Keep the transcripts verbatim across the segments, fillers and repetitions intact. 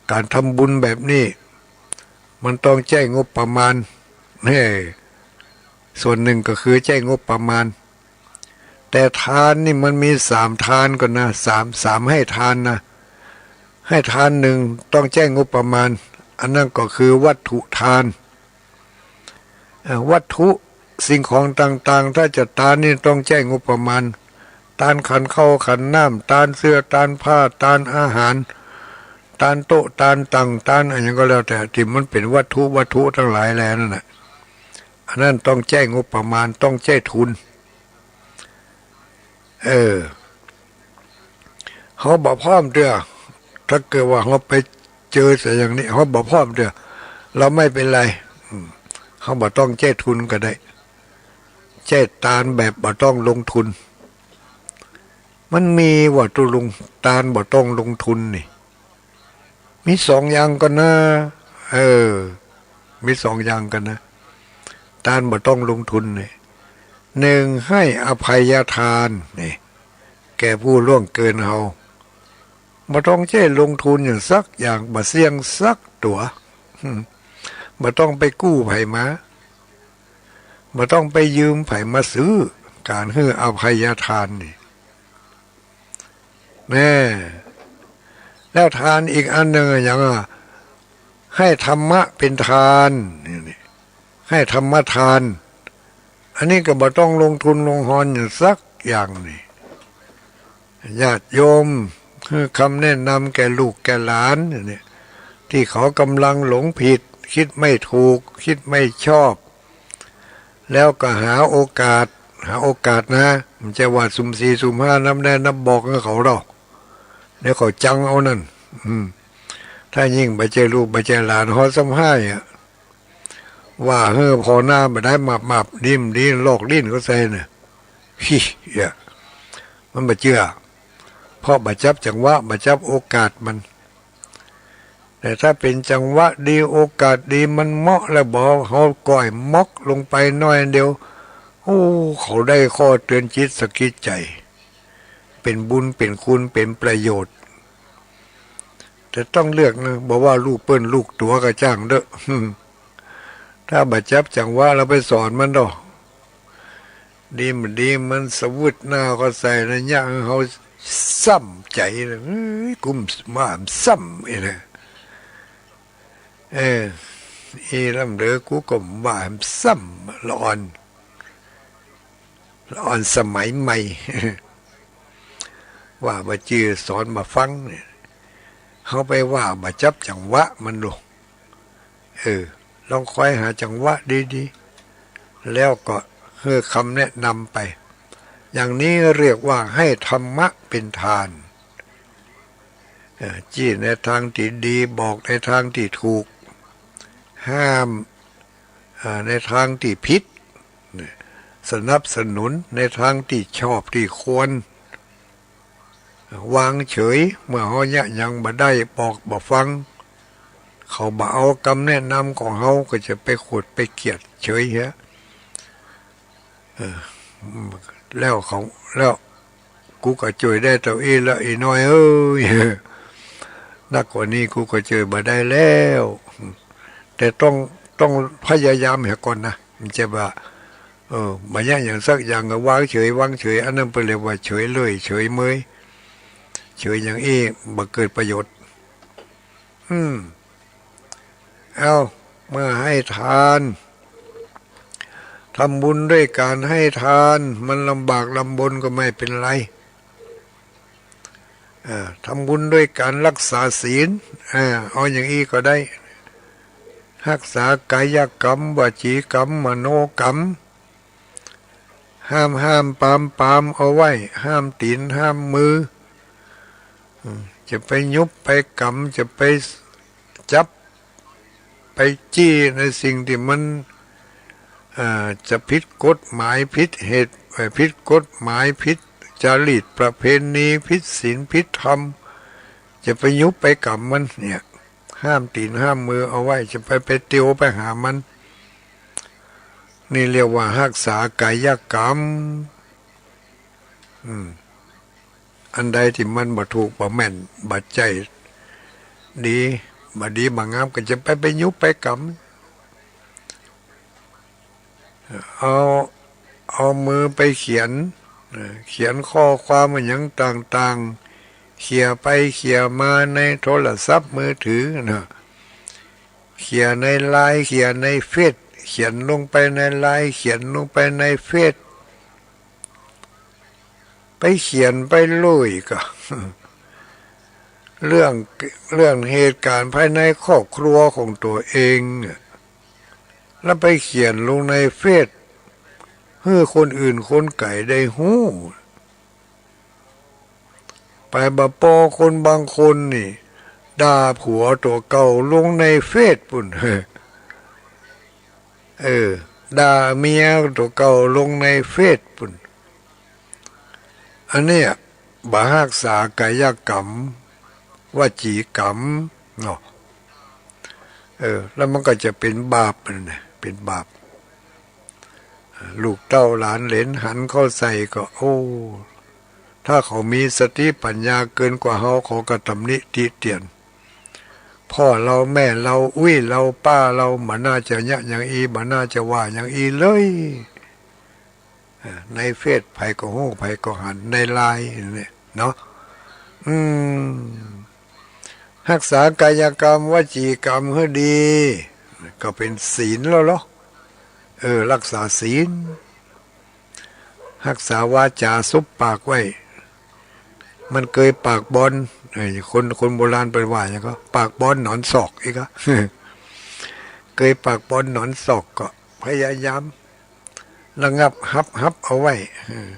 ก๋านทำบุญแบบนี้ มันต้องใจ๊งบประมาณ เฮ้ ส่วนนึ่งก็คือใจ๊งบประมาณ แต่ทานนี่มันมีสามทานก่อนนะ สาม สามให้ทานนะ ให้ทานนึ่งต้องใจ๊งบประมาณ อันนั้นก็คือวัตถุทาน เอ่อ วัตถุสิ่งของต่างๆ ถ้าจะตานนี่ต้องใจ๊งบประมาณ ตานขันข้าวขันน้ำ ตานเสื้อ ตานผ้า ตานอาหาร ตานโต๊ะ ตานตั๋ง ตานอะหยังก็แล้วแต่ ตี้มันเป๋นวัตถุ วัตถุตังหลายแลนั่นน่ะ อันนั้นต้องใจ๊งบประมาณ ต้องใจ๊ทุน เออ เฮาบ่พร้อมเตื้อ ถ้าเกิดว่าเฮาไปเจอเสียอย่างนี้ เฮาบ่พร้อมเตื้อ เฮาไม่เป๋นไร อืม เฮาบ่ต้องใจ๊ทุนก็ได้ ใจ๊ตานแบบบ่ต้องลงทุน มันมีว่า ตกลงตานบ่ต้องลงทุนนี่ มีสองอย่างก่อนนะ เออ มีสองอย่างก่อนนะ ตานบ่ต้องลงทุนนี่ นึ่ง ให้อภัยทานนี่ แก่ผู้ล่วงเกินเฮา บ่ต้องใจ๊ลงทุนหยังสักอย่าง บ่เสี่ยงสักตั๋ว บ่ต้องไปกู้ใผมา บ่ต้องไปยืมใผมาซื้อ ก๋านหื้ออภัยทานนี่ แน่ แล้วทานอีกอันนึ่งอะ หยังอะ ให้ธรรมะเป๋นทาน นี่ นี่ ให้ธรรมทาน อันนี้ก็บ่ต้องลงทุนลงฮอนหยังสักอย่างนี่ ญาติโยม หื้อคำแนะนำแก่ลูกแก่หลานนี่ ตี้เขาก่ำลังหลงผิด กึ๊ดไม่ถูก กึ๊ดไม่ชอบ แล้วก็หาโอกาส หาโอกาสนะ บ่ใจ้ว่าสุมสี่สุมห้านำแนะนำบอกหื้อเขาดอก เดี๋ยวเขาจังเอานั่น อืม ถ้ายิ่งบ่ใจ้ลูกบ่ใจ้หลานเฮาซ้ำฮ้ายอะ ว่าหื้อผ่อหน้าบ่ได้ มับๆ ดิ้มๆ ลอกลิ้นเขาใส่น่ะ ฮิ เหีย มันบ่เจื้อ เพราะบ่จับจังหวะ บ่จับโอกาสมัน แต่ถ้าเป๋นจังหวะดี โอกาสดี มันเหมาะแล้วบ่ เฮาก้อยม็อกลงไปหน้อยเดียว โอ้ เขาได้ข้อเตือนจิตสะกิดใจ๋ เป๋นบุญ เป๋นคุณ เป๋นประโยชน์ แต่ต้องเลือกนะ บ่ว่าลูกเปิ้นลูกตั๋วก็จ้างเต๊อะ ถ้าบ่จับจังหวะแล้วไปสอนมันดอก ดีบ่ดีมันสะวึดหน้าเข้าใส่นะ เยียะหื้อเฮาซ้ำใจ๋เลย เฮ้ย กูบ่าซ้ำอีกแล้ว เออ อีลำเดอกูก็บ่าซ้ำ ละอ่อน ละอ่อนสมัยใหม่ ว่าบ่จื้อสอนบ่ฟังเนี่ย เฮาไปว่าบ่จับจังหวะมันดู เออ ลองคอยหาจังหวะดีๆ แล้วก็หื้อคำแนะนำไป อย่างนี้เรียกว่าให้ธรรมะเป็นทาน เอ่อ จี้ในทางที่ดี บอกในทางที่ถูก ห้าม เอ่อ ในทางที่ผิด สนับสนุนในทางที่ชอบที่ควร วางเฉย เมื่อเฮาเยียะหยังบ่ได้ บอกบ่ฟัง เขาบ่เอากำแนะนำของเฮา ก็จะไปขดไปเคียดเฉยเหีย เออ แล้วของ แล้วกูก็จ้วยได้เต้าอี้ละ อี่น้อยเอ้ย นักกว่านี้กูก็จ้วยบ่ได้แล้ว แต่ต้อง ต้องพยายามเหียก่อนนะ มันจะบ่า เออ บ่เยียะหยังสักอย่างก็วางเฉย วางเฉย อันนั้นเปิ้นเรียกว่าเฉยเลย เฉยเมย เฉยอย่างอี้บ่เกิดประโยชน์ อืม เอา เมื่อให้ทาน ทำบุญด้วยการให้ทาน มันลำบากลำบนก็ไม่เป็นไร เอ่อ ทำบุญด้วยการรักษาศีล เอ่อ เอาอย่างอี้ก็ได้ รักษากายกรรม วจีกรรม มโนกรรม ห้ามห้ามปรามปรามเอาไว้ ห้ามตี๋นห้ามมือ อืม จะไปยุบไปกำ จะไปจับ ไปจี้ในสิ่งที่มัน เอ่อ จะผิดกฎหมาย ผิดเหตุ เอ่อ ผิดกฎหมาย ผิดจริตประเพณี ผิดศีล ผิดธรรม จะไปยุบไปกำมันเนี่ย ห้ามตี๋นห้ามมือเอาไว้ จะไป ไปเตียวไปหามัน นี่เรียกว่ารักษากายกรรม อืม อันใดที่มันบ่ถูกบ่แม่น บ่ใจ้ดี บ่ดีบ่งามก็จะไป ไปยุบไปกำ เอา เอามือไปเขียน เออ เขียนข้อความอะหยังต่างๆ เขี่ยไปเขี่ยมาในโทรศัพท์มือถือนะ เขี่ยในไลน์ เขี่ยในเฟซ เขียนลงไปในไลน์ เขียนลงไปในเฟซ ไปเขียนไปเรื่อยก็ เรื่อง เรื่องเหตุการณ์ภายในครอบครัวของตั๋วเองอะ แล้วไปเขียนลงในเฟซ หื้อคนอื่นคนไก๋ได้ฮู้ ไปบ่ปอคนบางคนนี่ ด่าผัวตั๋วเก่าลงในเฟซปุ้น เออ ด่าเมียตั๋วเก่าลงในเฟซปุ้น อันเนี้ยบ่ฮักษากายกรรม วจีกรรมเนาะ เออ แล้วมันก็จะเป๋นบาปนั่นแหละ เป๋นบาป ลูกเต้าหลานเหลนหันเข้าใส่ก็ โอ้ ถ้าเขามีสติปัญญาเกินกว่าเฮา เขาก็ตำหนิติเตียน พ่อเฮาแม่เฮา อุ๊ยเฮา ป้าเฮา บ่น่าจะเยียะอย่างอี้ บ่น่าจะว่าอย่างอี้เลย เออ ในเฟซใผก็ฮู้ ใผก็หัน ในไลน์เนี่ยเนาะ อืม ฮักษากายกรรมวจีกรรมหื้อดี ก็เป๋นศีลแล้วเหรอ เออ ฮักษาศีล ฮักษาวาจ๋าสบปากไว้ มันเกยปากบอล เอ้ย คน คนโบราณเปิ้นว่าหยังก็ ปากบอลหนอนศอก อีกอะ เกยปากบอลหนอนศอกก็พยายามระงับ ฮับ ฮับเอาไว้ เออ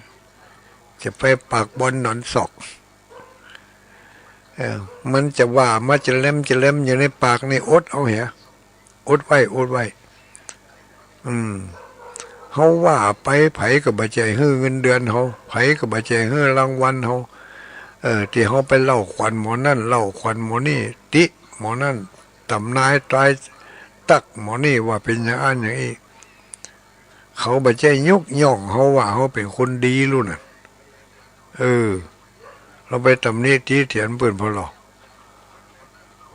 จะไปปากบอลหนอนศอก เออ มันจะว่ามาจะแหลมจะแหลมอยู่ในปากนี่ อดเอาเหีย อดไว้ อดไว้ อืม เฮาว่าไป ใผก็บ่ใจ้หื้อเงินเดือนเฮา ใผก็บ่ใจ้หื้อรางวัลเฮา เออ ตี้เฮาไปเล่าขวัญหมอนั่น เล่าขวัญหมอนี่ ติหมอนั่น ตำนายตายตักหมอนี่ว่าเป๋นอย่างอั้นอย่างอี้ เขาบ่ใจ้ยกย่องเฮาว่าเฮาเป๋นคนดีลูกนั่น เออ เฮาไปตำหนิติเตียนเปิ้นพ่องเหรอ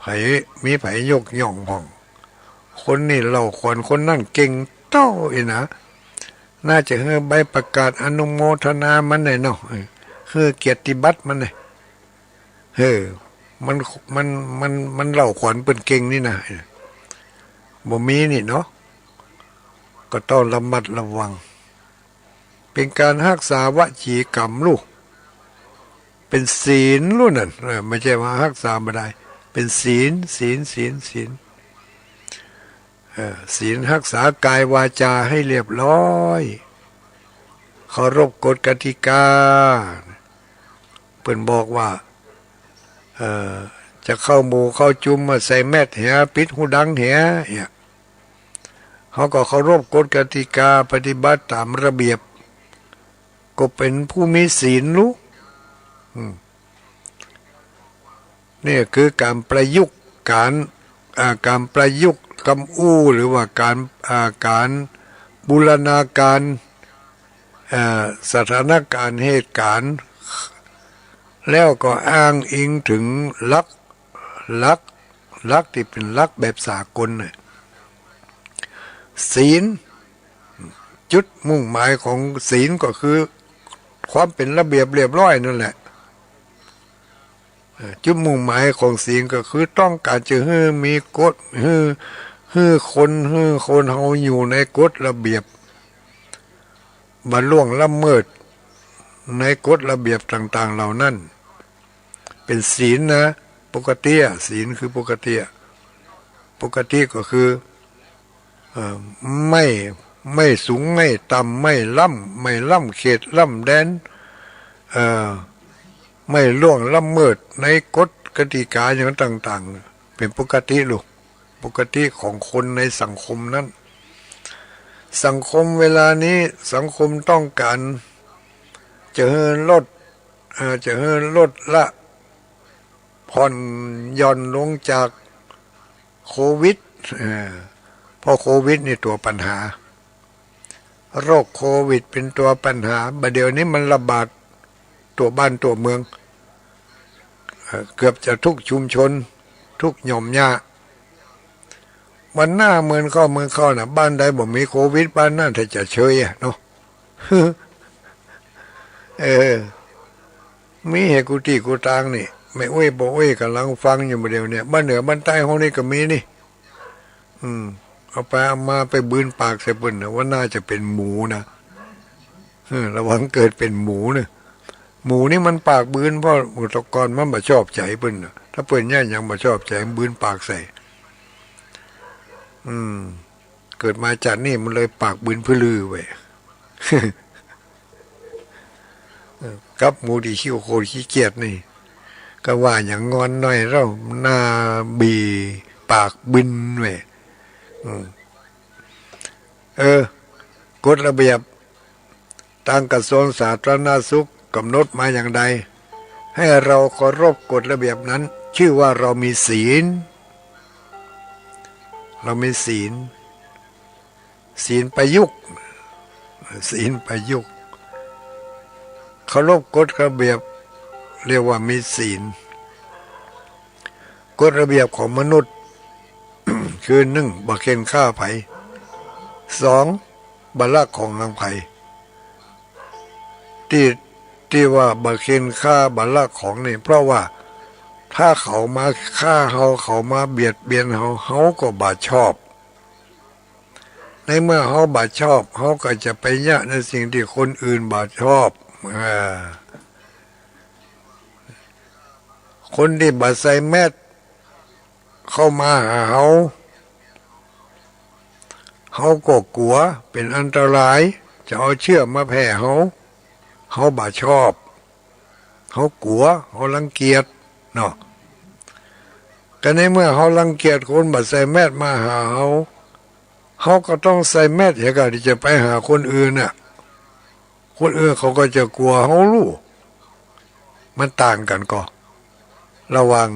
ใผ มีใผยกย่องพ่อง คนนี้เล่าขวัญคนนั้นเก่งเต้าอี้นะ น่าจะหื้อใบประกาศอนุโมทนามันแน่เนาะ เออ หื้อเกียรติบัตรมันแน่ เออ มัน มัน มัน มันเล่าขวัญเปิ้นเก่งนี่นะ บ่มีนี่เนาะ ก็ต้องระมัดระวัง เป๋นก๋านฮักษาวจีกรรมลูก เป๋นศีลลูกนั่น เออ บ่ใจ้ว่าฮักษาบ่ได้ เป๋นศีล ศีล ศีล ศีล เออ ศีลฮักษากายวาจาให้เรียบร้อย เคารพกฎกติกา เปิ้นบอกว่า เอ่อ จะเข้าหมู่เข้าจุมมาใส่แมสเหีย ปิดหูดังเหีย เนี่ย เฮาก็เคารพกฎกติกา ปฏิบัติต๋ามระเบียบ ก็เป๋นผู้มีศีลลูก อืม เนี่ยคือก๋านประยุกต์ ก๋าน อ่า ก๋านประยุกต์กำอู้ หรือว่าก๋าน อ่า ก๋านบูรณาการ เอ่อ สถานการณ์เหตุการณ์ แล้วก็อ้างอิงเถิงหลัก หลัก หลักตี้เป๋นหลักแบบสากลน่ะ ศีล จุดมุ่งหมายของศีลก็คือความเป๋นระเบียบเรียบร้อยนั่นแหละ เอ่อ จุดมุ่งหมายของศีลก็คือต้องก๋านจะหื้อมีกฎ หื้อ หื้อคน หื้อคนเฮาอยู่ในกฎระเบียบ บ่ล่วงละเมิดในกฎระเบียบต่างๆ เหล่านั้น เป๋นศีลนะ ปกติอะ ศีลคือปกติอะ ปกติก็คือ เอ่อ ไม่ ไม่สูง ไม่ต่ำ ไม่ล้ำ ไม่ล้ำเขตล้ำแดน เอ่อ ไม่ล่วงละเมิดในกฎกติกาอย่างต่างๆ เป๋นปกติลูก ปกติของคนในสังคมนั้น สังคมเวลานี้ สังคมต้องก๋านจะหื้อลด เอ่อ จะหื้อลดละ ผ่อนหย่อนลงจากโควิด เอ่อ เพราะโควิดนี่ตั๋วปัญหา โรคโควิดเป๋นตั๋วปัญหา บ่าเดี่ยวนี้มันระบาดตั๋วบ้านตั๋วเมือง เอ่อ เกือบจะทุกชุมชน ทุกหย่อมหญ้า วันหน้าเมินเข้าเมินเข้าน่ะ บ้านใดบ่มีโควิด บ้านนั้นถ้าจะเชยอะเนาะ เออ มีแหมกู้ตี้กู้ตางนี่ แม่อุ๊ยป้ออุ๊ยก่ำลังฟังอยู่บ่าเดี่ยวเนี่ย บ้านเหนือบ้านใต้เฮานี่ก็มีนี่ อืม เอาไปเอามาไปบืนปากใส่เปิ้นนะ ว่าน่าจะเป๋นหมูนะ เออ ระวังเกิดเป๋นหมูเน่อ หมูนี่มันปากบืน เพราะแต่ก่อนมันบ่ชอบใจ๋เปิ้นน่ะ ถ้าเปิ้นเยียะหยังบ่ชอบใจ๋ มันบืนปากใส่ อืม เกิดมาจาตินี้มันเลยปากบืนพื้อลือไว้ เออ กับหมูตี้ขี้โขดขี้เกียจนี่ ก็ว่าหยังงอนหน้อยเล่า หน้าบีปากบืนไว้ อืม เออ กฎระเบียบ ตางกระทรวงสาธารณสุขก๋ำหนดมาอย่างใด ให้เฮาเคารพกฎระเบียบนั้น ชื่อว่าเฮามีศีล เฮามีศีล ศีลประยุกต์ ศีลประยุกต์ เคารพกฎระเบียบ เรียกว่ามีศีล กฎระเบียบของมนุษย์ คือ หนึ่ง บ่เข่นฆ่าใผ สอง บ่ลักของของใผ ตี้ ตี้ว่าบ่เข่นฆ่าบ่ลักของนี่ เพราะว่าถ้าเขามาฆ่าเฮา เขามาเบียดเบียนเฮา เฮาก็บ่ชอบ ในเมื่อเฮาบ่ชอบ เฮาก็จะไปเยียะในสิ่งตี้คนอื่นบ่ชอบ อ่า คนตี้บ่ใส่แมสเข้ามาหาเฮา เฮาก็กั๋วเป๋นอันตราย จะเอาเชื้อมาแผ่เฮา เฮาบ่ชอบ เฮากั๋ว เฮารังเกียจเนาะ ก็ในเมื่อเฮารังเกียจคนบ่ใส่แมสมาหาเฮา เฮาก็ต้องใส่แมสเหียก่า ตี้จะไปหาคนอื่นน่ะ คนอื่นเขาก็จะกั๋วเฮาลู่ มันต่างกั๋นก่อ ระหว่าง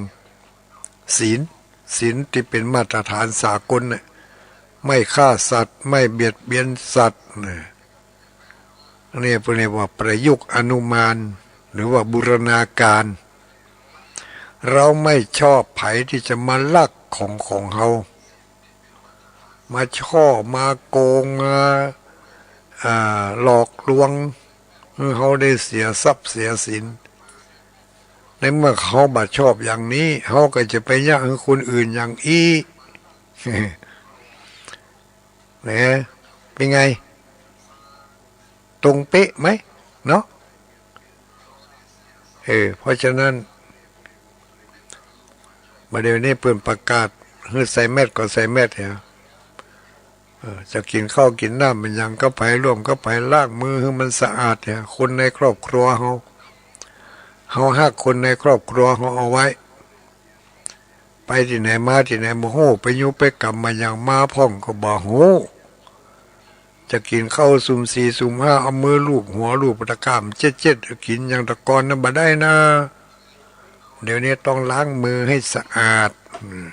ศีล ศีลตี้เป๋นมาตรฐานสากลน่ะ ไม่ฆ่าสัตว์ ไม่เบียดเบียนสัตว์น่ะ อันนี้เปิ้นเรียกว่าประยุกต์อนุมาน หรือว่าบูรณาการ เฮาไม่ชอบใผตี้จะมาลักของของเฮา มาฉ้อ มาโกง มา อ่า หลอกลวง หื้อเฮาได้เสียทรัพย์เสียสิน ในเมื่อเฮาบ่ชอบอย่างนี้ เฮาก็จะไปเยียะหื้อคนอื่นอย่างอี้ นะ เป๋นไง ตรงเป๊ะไหม เนาะ เออ เพราะฉะนั้น บ่าเดี่ยวนี้เปิ้นประกาศหื้อใส่แมสก็ใส่แมสเหีย เออ จะกิ๋นข้าวกิ๋นน้ำเป๋นหยังก็ไปร่วมก็ไปล้างมือหื้อมันสะอาดเหีย คนในครอบครัวเฮา เฮาฮักคนในครอบครัวเฮาเอาไว้ ไปตี้ไหนมาตี้ไหนบ่ฮู้ ไปยุไปกำมาหยังมาพ่องก็บ่ฮู้ จะกิ๋นข้าวสุมสี่สุมห้า เอามือลูบหัวลูบตะก้ามเจ๊ดๆ กิ๋นอย่างแต่ก่อนนั้นบ่ได้นะ เดี๋ยวนี้ต้องล้างมือให้สะอาด อืม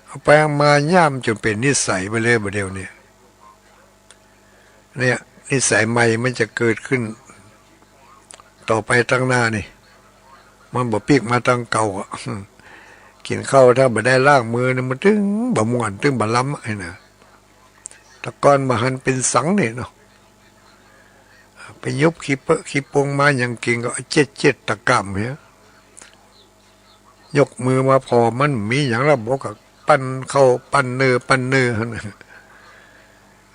เอาไปเอามาย่ามจ๋นเป๋นนิสัยไปเลยบ่าเดี่ยวนี้ เนี่ย นิสัยใหม่มันจะเกิดขึ้น ต่อไปตางหน้านี่ มันบ่ปิ๊กมาตางเก่าอะ กิ๋นข้าวถ้าบ่ได้ล้างมือนี่ มันตึงบ่ม่วน ตึงบ่ลำอะ หั้นนะ แต่ก่อนบ่หันเป๋นสังนี่เนาะ ไปยุบขี้เปอะขี้ปงมาหยังกิ๋นก็เจ๊ดๆ ตะก้ามเหีย ยกมือมาผ่อ มันมีหยังละ บ่ก็ปั้นข้าวปั้นเนื้อปั้นเนื้อหั้น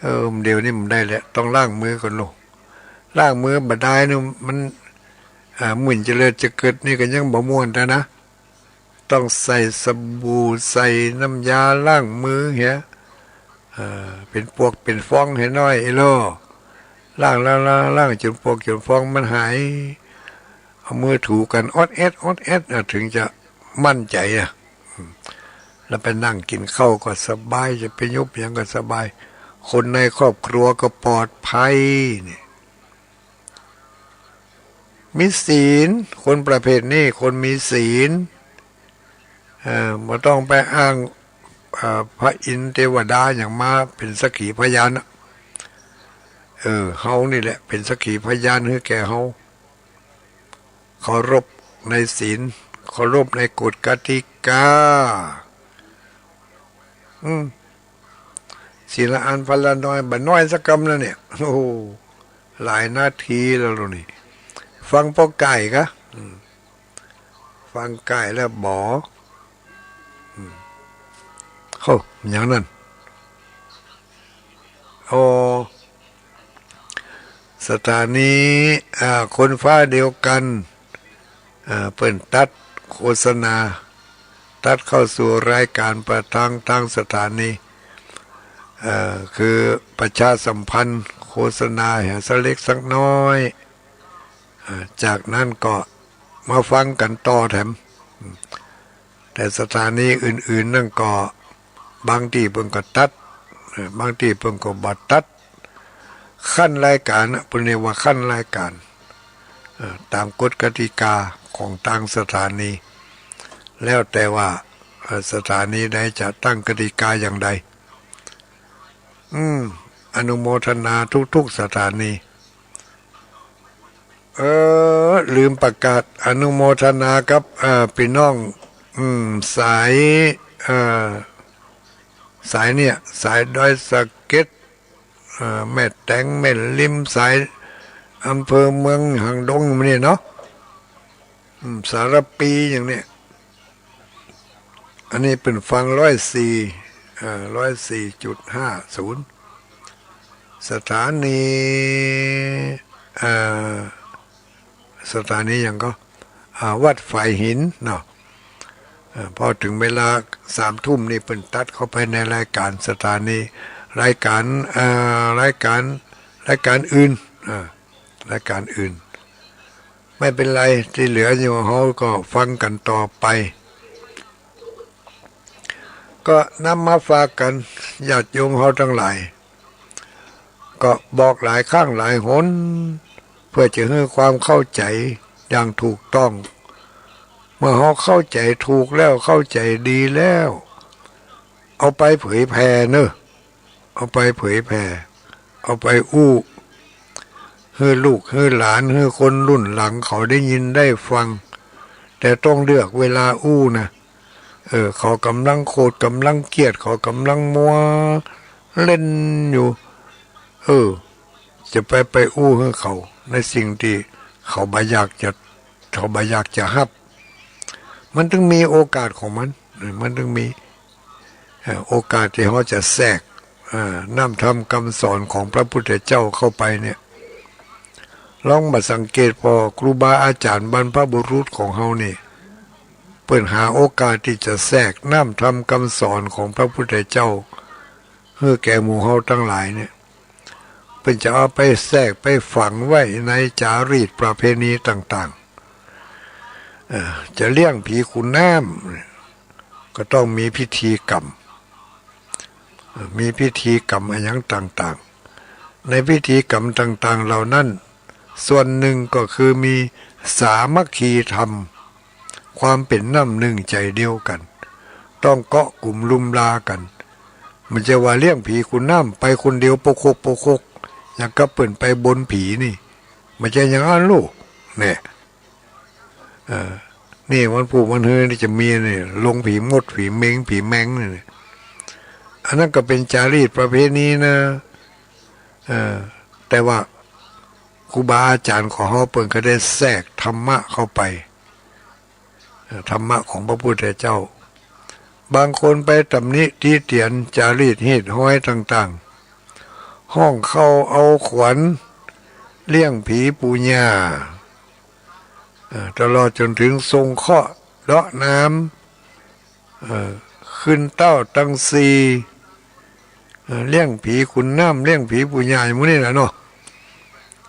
เออ เดี๋ยวนี้มันได้แล้ว ต้องล้างมือก่อนลูก ล้างมือบ่ได้นี่มัน อ่า หมื่นจะเลิศจะเกิดนี่ก็ยังบ่ม่วนแล้วนะ ต้องใส่สบู่ ใส่น้ำยาล้างมือเหีย เอ่อ เป๋นปวกเป๋นฟองหื้อหน้อยเอ้ยโล่ ล้าง ล้าง ล้าง ล้างจ๋นปวกจ๋นฟองมันหาย เอามือถูกั๋นออดแอดออดแอด อ่ะ ถึงจะมั่นใจ๋อะ อืม แล้วไปนั่งกิ๋นข้าวก็สบาย จะไปยุบหยังก็สบาย คนในครอบครัวก็ปลอดภัย นี่ มีศีล คนประเภทนี้ คนมีศีล เอ่อ บ่ต้องไปอ้าง เอ่อ พระอินทร์เทวดาหยังมาเป๋นสักขีพยานนะ เออ เฮานี่แหละเป๋นสักขีพยานหื้อแก่เฮา เคารพในศีล เคารพในกฎกติกา อืม ทีละอันพันละหน้อย บ่น้อยสักกำแล้วเนี่ย โอ้โห หลายนาทีแล้วนี่ ฟังปอก่ายกะ อืม ฟังก่ายแล้วบอ อืม โอ้ อย่างนั้น โอ้ สถานี อ่า คนฟ้าเดียวกัน อ่า เปิ้นตัดโฆษณา ตัดเข้าสู่รายก๋านประทาง ตางสถานี เอ่อ คือประชาสัมพันธ์โฆษณาแหม สักเล็กสักน้อย อ่า จากนั้นก็มาฟังกั๋นต่อแถม แต่สถานีอื่นๆ นั่นก็บางตี้เปิ้นก็ตัด เอ่อ บางตี้เปิ้นก็บ่ตัด ขั้นรายก๋านน่ะ เปิ้นเรียกว่าขั้นรายก๋าน เอ่อ ต๋ามกฎกติกาของตางสถานี แล้วแต่ว่า เอ่อ สถานีใดจะตั้งกติกาอย่างใด อืม อนุโมทนาทุกๆ สถานี เออ ลืมประกาศอนุโมทนากับ เอ่อ ปี้น้อง อืม สาย เอ่อ สายเนี่ย สายดอยสะเก็ด เอ่อ แม่แตง แม่ริม สายอำเภอเมือง หางดง หมู่นี้เนาะ อืม สารภี อย่างเนี้ย อันนี้เปิ้นฟังร้อยสี่ เอ่อ ร้อยสี่จุดห้าศูนย์ สถานี เอ่อ สถานีหยังก็ อ่า วัดฝายหินเนาะ เอ่อ พอเถิงเวลาสามทุ่มนี่เปิ้นตัดเข้าไปในรายก๋านสถานี รายก๋าน เอ่อ รายก๋าน รายก๋านอื่น อ่า รายก๋านอื่น ไม่เป๋นไร ตี้เหลืออยู่เฮาก็ฟังกั๋นต่อไป ก็นำมาฝากกั๋น ญาติโยมเฮาตังหลาย ก็บอกหลายครั้งหลายหน เพื่อจะหื้อความเข้าใจ๋อย่างถูกต้อง เมื่อเฮาเข้าใจ๋ถูกแล้ว เข้าใจ๋ดีแล้ว เอาไปเผยแผ่เนอะ เอาไปเผยแผ่ เอาไปอู้ หื้อลูก หื้อหลาน หื้อคนรุ่นหลังเขาได้ยินได้ฟัง แต่ต้องเลือกเวลาอู้นะ เออ เขาก่ำลังโขด ก่ำลังเกลียด เขาก่ำลังมัวเล่นอยู่ เออ จะไป ไปอู้หื้อเขา ในสิ่งตี้เขาบ่อยากจะ เขาบ่อยากจะฮับ มันต้องมีโอกาสของมัน เออ มันต้องมี เอ่อ โอกาสตี้เฮาจะแทรก เอ่อ น้ำธรรมกำสอนของพระพุทธเจ้าเข้าไปเนี่ย ลองมาสังเกตผ่อ ครูบาอาจ๋ารย์บรรพบุรุษของเฮานี่ เปิ้นหาโอกาสตี้จะแทรกน้ำธรรมกำสอนของพระพุทธเจ้า หื้อแก่หมู่เฮาตังหลายเนี่ย เปิ้นจะเอาไปแทรกไปฝังไว้ในจารีตประเพณีต่างๆ เอ่อ จะเลี้ยงผีขุนน้ำ ก็ต้องมีพิธีกรรม เอ่อ มีพิธีกรรมอะหยังต่างๆ ในพิธีกรรมต่างๆ เหล่านั้น ส่วนหนึ่งก็คือมีสามัคคีธรรม ความเป๋นน้ำนึ่งใจ๋เดียวกั๋น ต้องเกาะกุ๋มลุมลากั๋น บ่ใจ้ว่าเลี้ยงผีขุนน้ำไปคนเดียวโปกโคกโปกโคก อย่างกับเปิ้นไปบนผีนี่ บ่ใจ้อย่างอั้นลูก เนี่ย เอ่อ นี่วันพูกวันเฮยนี่จะมีนี่ ลงผีมด ผีเม็ง ผีแมงนี่ อันนั้นก็เป๋นจารีตประเพณีนะ เอ่อ แต่ว่าครูบาอาจ๋ารย์ของเฮาเปิ้นก็ได้แทรกธรรมะเข้าไป เอ่อ ธรรมะของพระพุทธเจ้า บางคนไปตำหนิติเตียนจารีตฮีตฮอยต่างๆ ฮ้องเข้าเอาขวัญ เลี้ยงผีปู่ย่า เอ่อ ตลอดจ๋นเถิงส่งเคราะห์เดาะน้ำ เอ่อ ขึ้นเต้าตังสี่ เอ่อ เลี้ยงผีขุนน้ำ เลี้ยงผีปู่ย่าหมู่นี่แหละเนาะ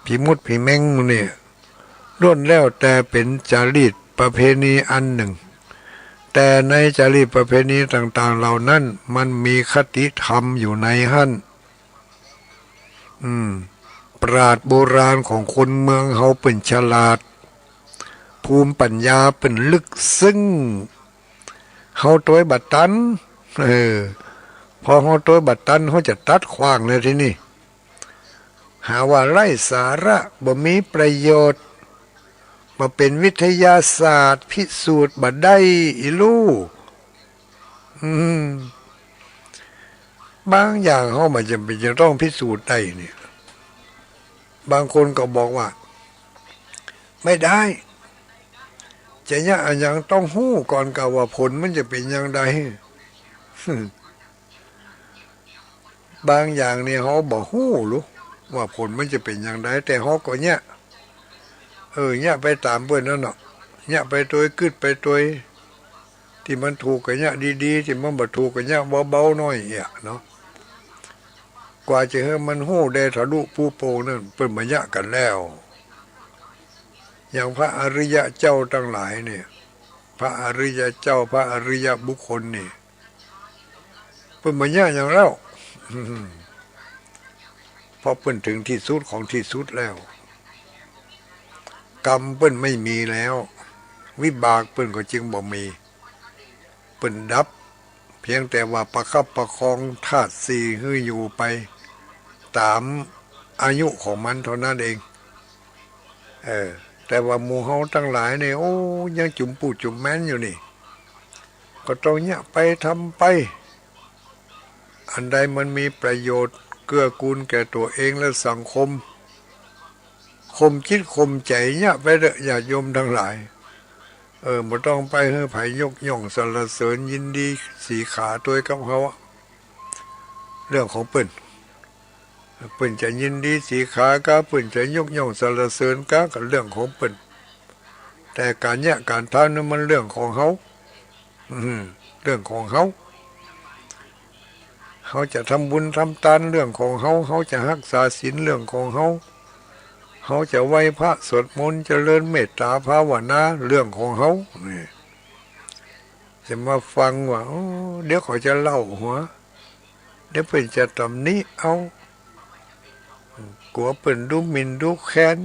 ผีมดผีแมงหมู่นี่ ล้วนแล้วแต่เป๋นจารีตประเพณีอันนึ่ง แต่ในจารีตประเพณีต่างๆ เหล่านั้น มันมีคติธรรมอยู่ในหั้น อืม ปราชญ์โบราณของคนเมืองเฮาเปิ้นฉลาด ภูมิปัญญาเปิ้นลึกซึ้ง เฮาตวยบ่ตัน เออ พอเฮาตวยบ่ตัน เฮาจะตัดขว้างเลยทีนี้ หาว่าไร้สาระ บ่มีประโยชน์ บ่เป๋นวิทยาศาสตร์ พิสูจน์บ่ได้อีลู่ อืม บางอย่างเฮาบ่จำเป๋นจะต้องพิสูจน์ได้เนี่ย บางคนก็บอกว่า ไม่ได้ จะเยียะอะหยังต้องฮู้ก่อนก่าว่าผลมันจะเป๋นอย่างใด บางอย่างนี่เฮาบ่ฮู้หรือว่าผลมันจะเป๋นอย่างใด แต่เฮาก็เยียะ เออ เยียะไปต๋ามเปิ้นนั่นเนาะ เยียะไปตวย กึ๊ดไปตวย ตี้มันถูกก็เยียะดีๆ ตี้มันบ่ถูกก็เยียะเบาๆ หน้อยเอี้ยเนาะ กว่าจะหื้อมันฮู้แด่ทะลุปูโป่งนั้น เปิ้นบ่เยียะกั๋นแล้ว อย่างพระอริยะเจ้าตังหลายเนี่ย พระอริยะเจ้า พระอริยะบุคคลนี่ เปิ้นบ่เยียะหยังแล้ว เพราะเปิ้นเถิงตี้สุดของตี้สุดแล้ว กรรมเปิ้นไม่มีแล้ว วิบากเปิ้นก็จึงบ่มี เปิ้นดับ เพียงแต่ว่าประคับประคองธาตุสี่หื้ออยู่ไปต๋ามอายุของมันเท่านั้นเอง เออ แต่ว่าหมู่เฮาตังหลายนี่ โอ้ ยังจุ๋มปู้จุ๋มแม้นอยู่นี่ ก็ต้องเยียะไป ทำไป อันใดมันมีประโยชน์เกื้อกูลแก่ตั๋วเองและสังคม ข่มจิตข่มใจ๋เยียะไปเต๊อะ ญาติโยมตังหลาย เออ บ่ต้องไปหื้อใผยกย่องสรรเสริญยินดีสีขาตวยกับเฮาอะ เรื่องของเปิ้น เปิ้นจะยินดีสีขากา เปิ้นจะยกย่องสรรเสริญกา ก็เรื่องของเปิ้น แต่ก๋านเยียะก๋านทำนั้นมันเรื่องของเฮา อืม เรื่องของเฮา เฮาจะทำบุญทำตานเรื่องของเฮา เฮาจะฮักษาศีลเรื่องของเฮา เฮาจะไหว้พระสวดมนต์เจริญเมตตาภาวนาเรื่องของเฮา นี่ จะมาฟังว่า โอ้ เดี๋ยวเขาจะเล่าหัว เดี๋ยวเปิ้นจะตำหนิเอา กั๋วเปิ้นดูหมิ่นดูแคลน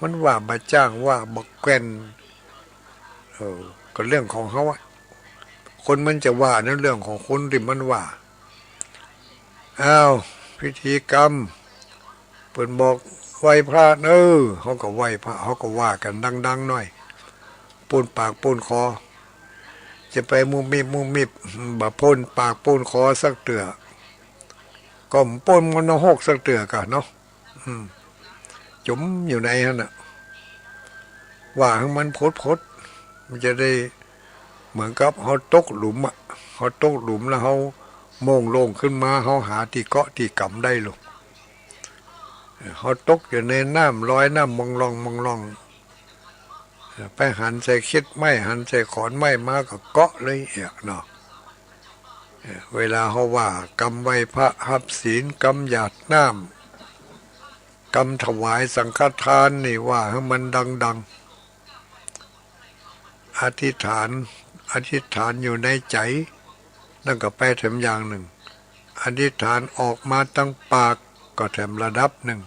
มันว่าบ่จ้าง ว่าบ่แกว่น เออ ก็เรื่องของเฮาอะ คนมันจะว่านั้นเรื่องของคนตี้มันว่า อ้าว พิธีกรรม เปิ้นบอกไหว้พระเน้อ เฮาก็ไหว้พระ เฮาก็ว่ากั๋นดังๆ หน้อย ป้นปากป้นคอ จะไปมุบมิบมุบมิบ บ่ป้นปากป้นคอสักเตื้อ ก็บ่ป้นมรณหกสักเตื้อกาเนาะ อืม จุ๋มอยู่ในหั้นน่ะ ว่าหื้อมันผดๆ มันจะได้เหมือนกับเฮาตกหลุมอะ เฮาตกหลุมแล้วเฮาโม่งโล่งขึ้นมา เฮาหาตี้เกาะตี้ก๋ำได้ลูก เฮาตกอยู่ในน้ำลอย น้ำมองล่องมองล่อง ไปหันใส่เข็ดไม้ หันใส่ขอนไม้มาก็เกาะเลยเอี้ยเนาะ เวลาเฮาว่ากำไหว้พระฮับศีล กำหยาดน้ำ กำถวายสังฆทานนี่ว่าหื้อมันดังๆ อธิษฐาน อธิษฐานอยู่ในใจ๋ นั่นก็ไปแถมอย่างนึ่ง อธิษฐานออกมาตางปากก็แถมระดับนึ่ง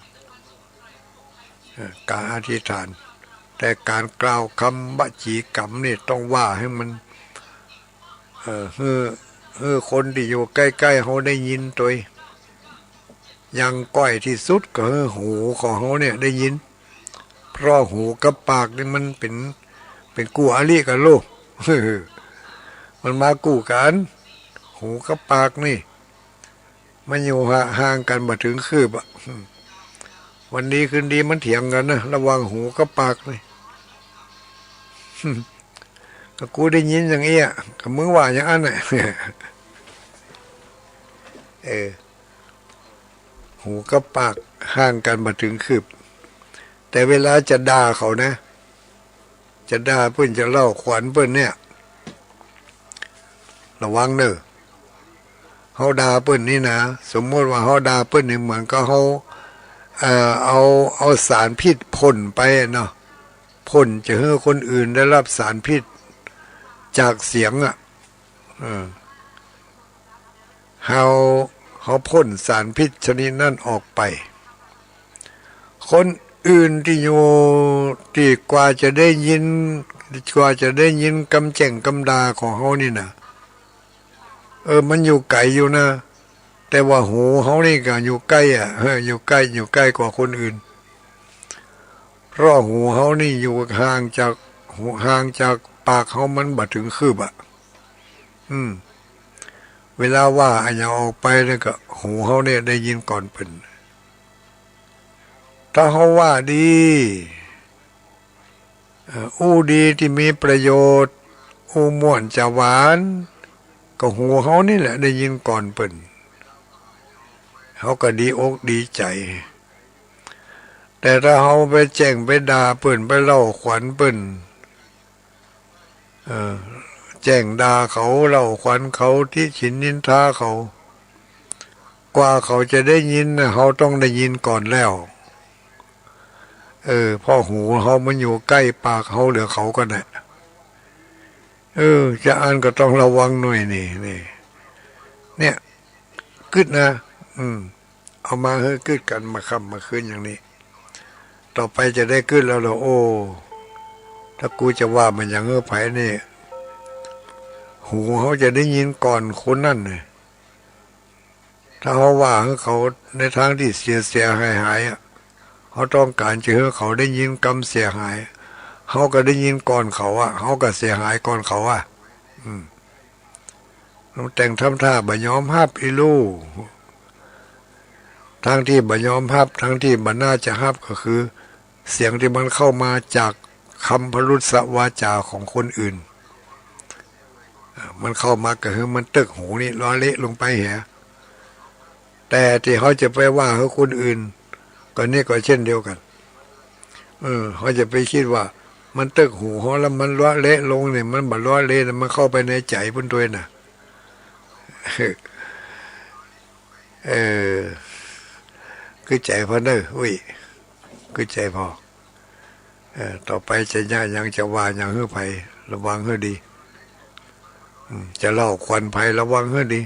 เอ่อ ก๋านอธิษฐาน แต่ก๋านกล่าวกำวจีกรรมนี่ต้องว่าหื้อมัน เอ่อ หื้อ หื้อคนตี้อยู่ใก้ๆ เฮาได้ยินตวย อย่างก้อยตี้สุดก็หื้อหูของเฮาเนี่ยได้ยิน เพราะหูกับปากนี่มันเป๋น เป๋นกู้อริกั๋นลูก มันมากู้กั๋น หูกับปากนี่ มันอยู่ห่างกั๋นบ่เถิงคืบอะ วันดีคืนดีมันเถียงกั๋นนะ ระหว่างหูกับปากนี่ ก็กูได้ยินอย่างเอี้ย ก็มึงว่าอย่างอั้นน่ะ เออ หูกับปากห่างกั๋นบ่เถิงคืบ แต่เวลาจะด่าเขานะ จะด่าเปิ้น จะเล่าขวัญเปิ้นเนี่ย ระวังเน่อ เฮาด่าเปิ้นนี่นะ สมมุติว่าเฮาด่าเปิ้นนี่เหมือนกับเฮา เอ่อ เอา เอาสารพิษพ่นไปเนาะ พ่นจะหื้อคนอื่นได้รับสารพิษจากเสียงอะ เออ เฮา เฮาพ่นสารพิษชนิดนั้นออกไป คนอื่นตี้อยู่ ตี้กว่าจะได้ยิน กว่าจะได้ยินกำแจ้งกำด่าของเฮานี่นะ เออ มันอยู่ไก๋อยู่นะ แต่ว่าหูเฮานี่ก็อยู่ใก้อะ เออ อยู่ใก้ อยู่ใก้กว่าคนอื่น เพราะหูเฮานี่อยู่ห่างจาก หู ห่างจากปากเฮามันบ่เถิงคืบอะ อืม เวลาว่าอะหยังออกไปเนี่ยก็หูเฮาเนี่ยได้ยินก่อนเปิ้น ถ้าเฮาว่าดี เอ่อ อู้ดีตี้มีประโยชน์ อู้ม่วนจาหวาน ก็หูเฮานี่แหละได้ยินก่อนเปิ้น เฮาก็ดีอกดีใจ๋ แต่ถ้าเฮาไปแจ้งไปด่าเปิ้น ไปเล่าขวัญเปิ้น เออ แจ้งด่าเขา เล่าขวัญเขา ติฉินนินทาเขา กว่าเขาจะได้ยินน่ะ เฮาต้องได้ยินก่อนแล้ว เออ เพราะหูเฮามันอยู่ใก้ปากเฮาเหลือเขากั๋นแหละ เออ จาอั้นก็ต้องระวังหน่อยนี่ นี่ เนี่ย กึ๊ดนะ อืม เอามาหื้อกึ๊ดกั๋นเมื่อค่ำเมื่อคืนอย่างนี้ ต่อไปจะได้กึ๊ดแล้วเหรอ โอ้ ถ้ากูจะว่ามันอย่างหื้อไผนี่ หูเฮาจะได้ยินก่อนคนนั้นน่ะ ถ้าเฮาว่าหื้อเขาในทางตี้เสียเสียหายหายอะ เฮาต้องก๋านจะหื้อเขาได้ยินกำเสียหาย เฮาก็ได้ยินก่อนเขาอะ เฮาก็เสียหายก่อนเขาอะ อืม ลุงแต่งทำท่าบ่ยอมฮับอี้ลู่ ทั้งตี้บ่ยอมฮับ ทั้งตี้บ่น่าจะฮับ ก็คือเสียงตี้มันเข้ามาจากกำพรุสวาจาของคนอื่น อ่า มันเข้ามาก็คือมันตึกหูนี่ล้อเละลงไปแห แต่ตี้เฮาจะไปว่าหื้อคนอื่น ก็นี่ก็เช่นเดียวกั๋น เออ เฮาจะไปกึ๊ดว่ามันตึกหูเฮาแล้วมันล้อเละลงนี่ มันบ่ล้อเละนะ มันเข้าไปในใจ๋ปุ้นตวยน่ะ เออ กึ๊ดใจ๋พอเน่อ อุ๊ย กึ๊ดใจ๋พอ เออ ต่อไปจะเยียะหยังจะว่าหยังหื้อไผ ระวังหื้อดี อืม จะเล่าขวัญไผ ระวังหื้อดี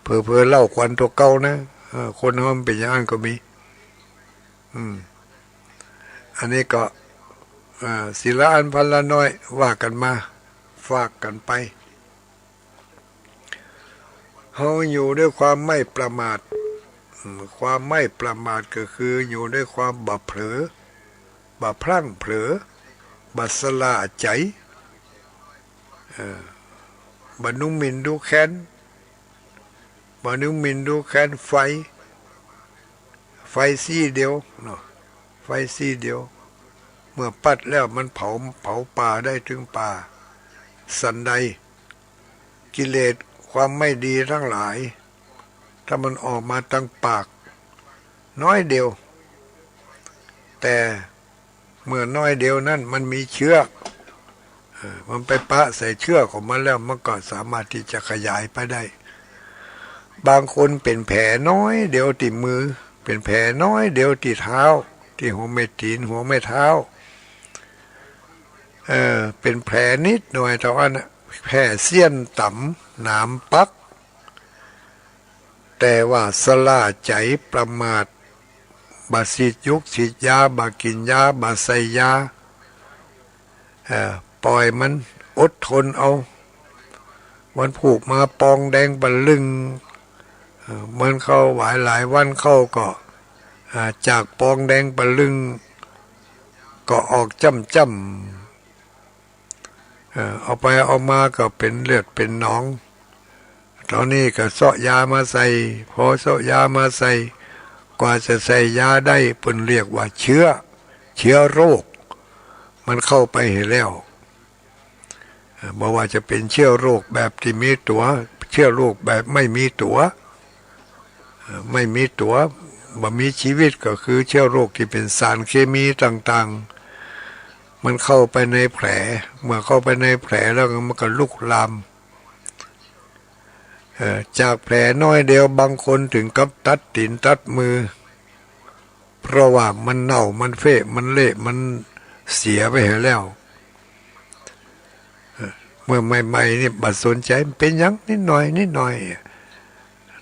เผลอๆ เล่าขวัญตั๋วเก่านะ เออ คนเฮามันเป๋นอย่างอั้นก็มี อืม อันนี้ก็ เอ่อ ศิลาอั้นพันละน้อย ว่ากั๋นมา ฝากกั๋นไป เฮาอยู่ด้วยความไม่ประมาท อืม ความไม่ประมาทก็คืออยู่ด้วยความบ่เผลอ บ่พลั้งเผลอ บ่สะหล้าใจ๋ เอ่อ บ่หนุนหมิ่นดูแคลน บ่หนุนหมิ่นดูแคลนไฟ ไฟซี้เดียวเนาะ ไฟซี้เดียว เมื่อปัดแล้วมันเผา เผาป่าได้ตึงป่า สันใด กิเลสความไม่ดีตังหลาย ถ้ามันออกมาตางปากน้อยเดียว แต่เมื่อน้อยเดียวนั้นมันมีเชื้อ เอ่อ มันไปปะใส่เชื้อของมันแล้ว มันก็สามารถตี้จะขยายไปได้ บางคนเป๋นแผลน้อยเดียวตี้มือ เป๋นแผลน้อยเดียวตี้เท้า ตี้หัวแม่ตี๋น หัวแม่เท้า เอ่อ เป๋นแผลนิดหน่อยเต้าอั้นน่ะ แผลเสี้ยนต๋ำ หนามปัก แต่ว่าสะหล้าใจ๋ประมาท บ่ฉีดยุกฉีดยา บ่กิ๋นยา บ่ใส่ยา เอ่อ ป่อยมัน อดทนเอา มันผูกมาปองแดงปะลึ่ง เอ่อ มันเข้าหวายหลายวันเข้าก็ อ่า จากปองแดงปะลึ่ง ก็ออกจ้ำๆ เอ่อ เอาไปเอามาก็เป๋นเลือดเป๋นหนอง ต๋อนนี้ก็เซาะยามาใส่ พอเซาะยามาใส่ กว่าจะใส่ยาได้ เปิ้นเรียกว่าเชื้อ เชื้อโรค มันเข้าไปหั้นแล้ว เอ่อ บ่ว่าจะเป๋นเชื้อโรคแบบตี้มีตั๋ว เชื้อโรคแบบไม่มีตั๋ว เอ่อ ไม่มีตั๋ว บ่มีชีวิต ก็คือเชื้อโรคตี้เป๋นสารเคมีต่างๆ มันเข้าไปในแผล เมื่อเข้าไปในแผลแล้วมันก็ลุกลาม เอ่อ จากแผลน้อยเดียวบางคนถึงกับตัดตี๋นตัดมือ เพราะว่ามันเน่า มันเฟะ มันเละ มันเสียไปหั้นแล้ว เอ่อ เมื่อใหม่ๆ นี่บ่สนใจ๋ เป๋นหยังนิดหน่อย นิดหน่อย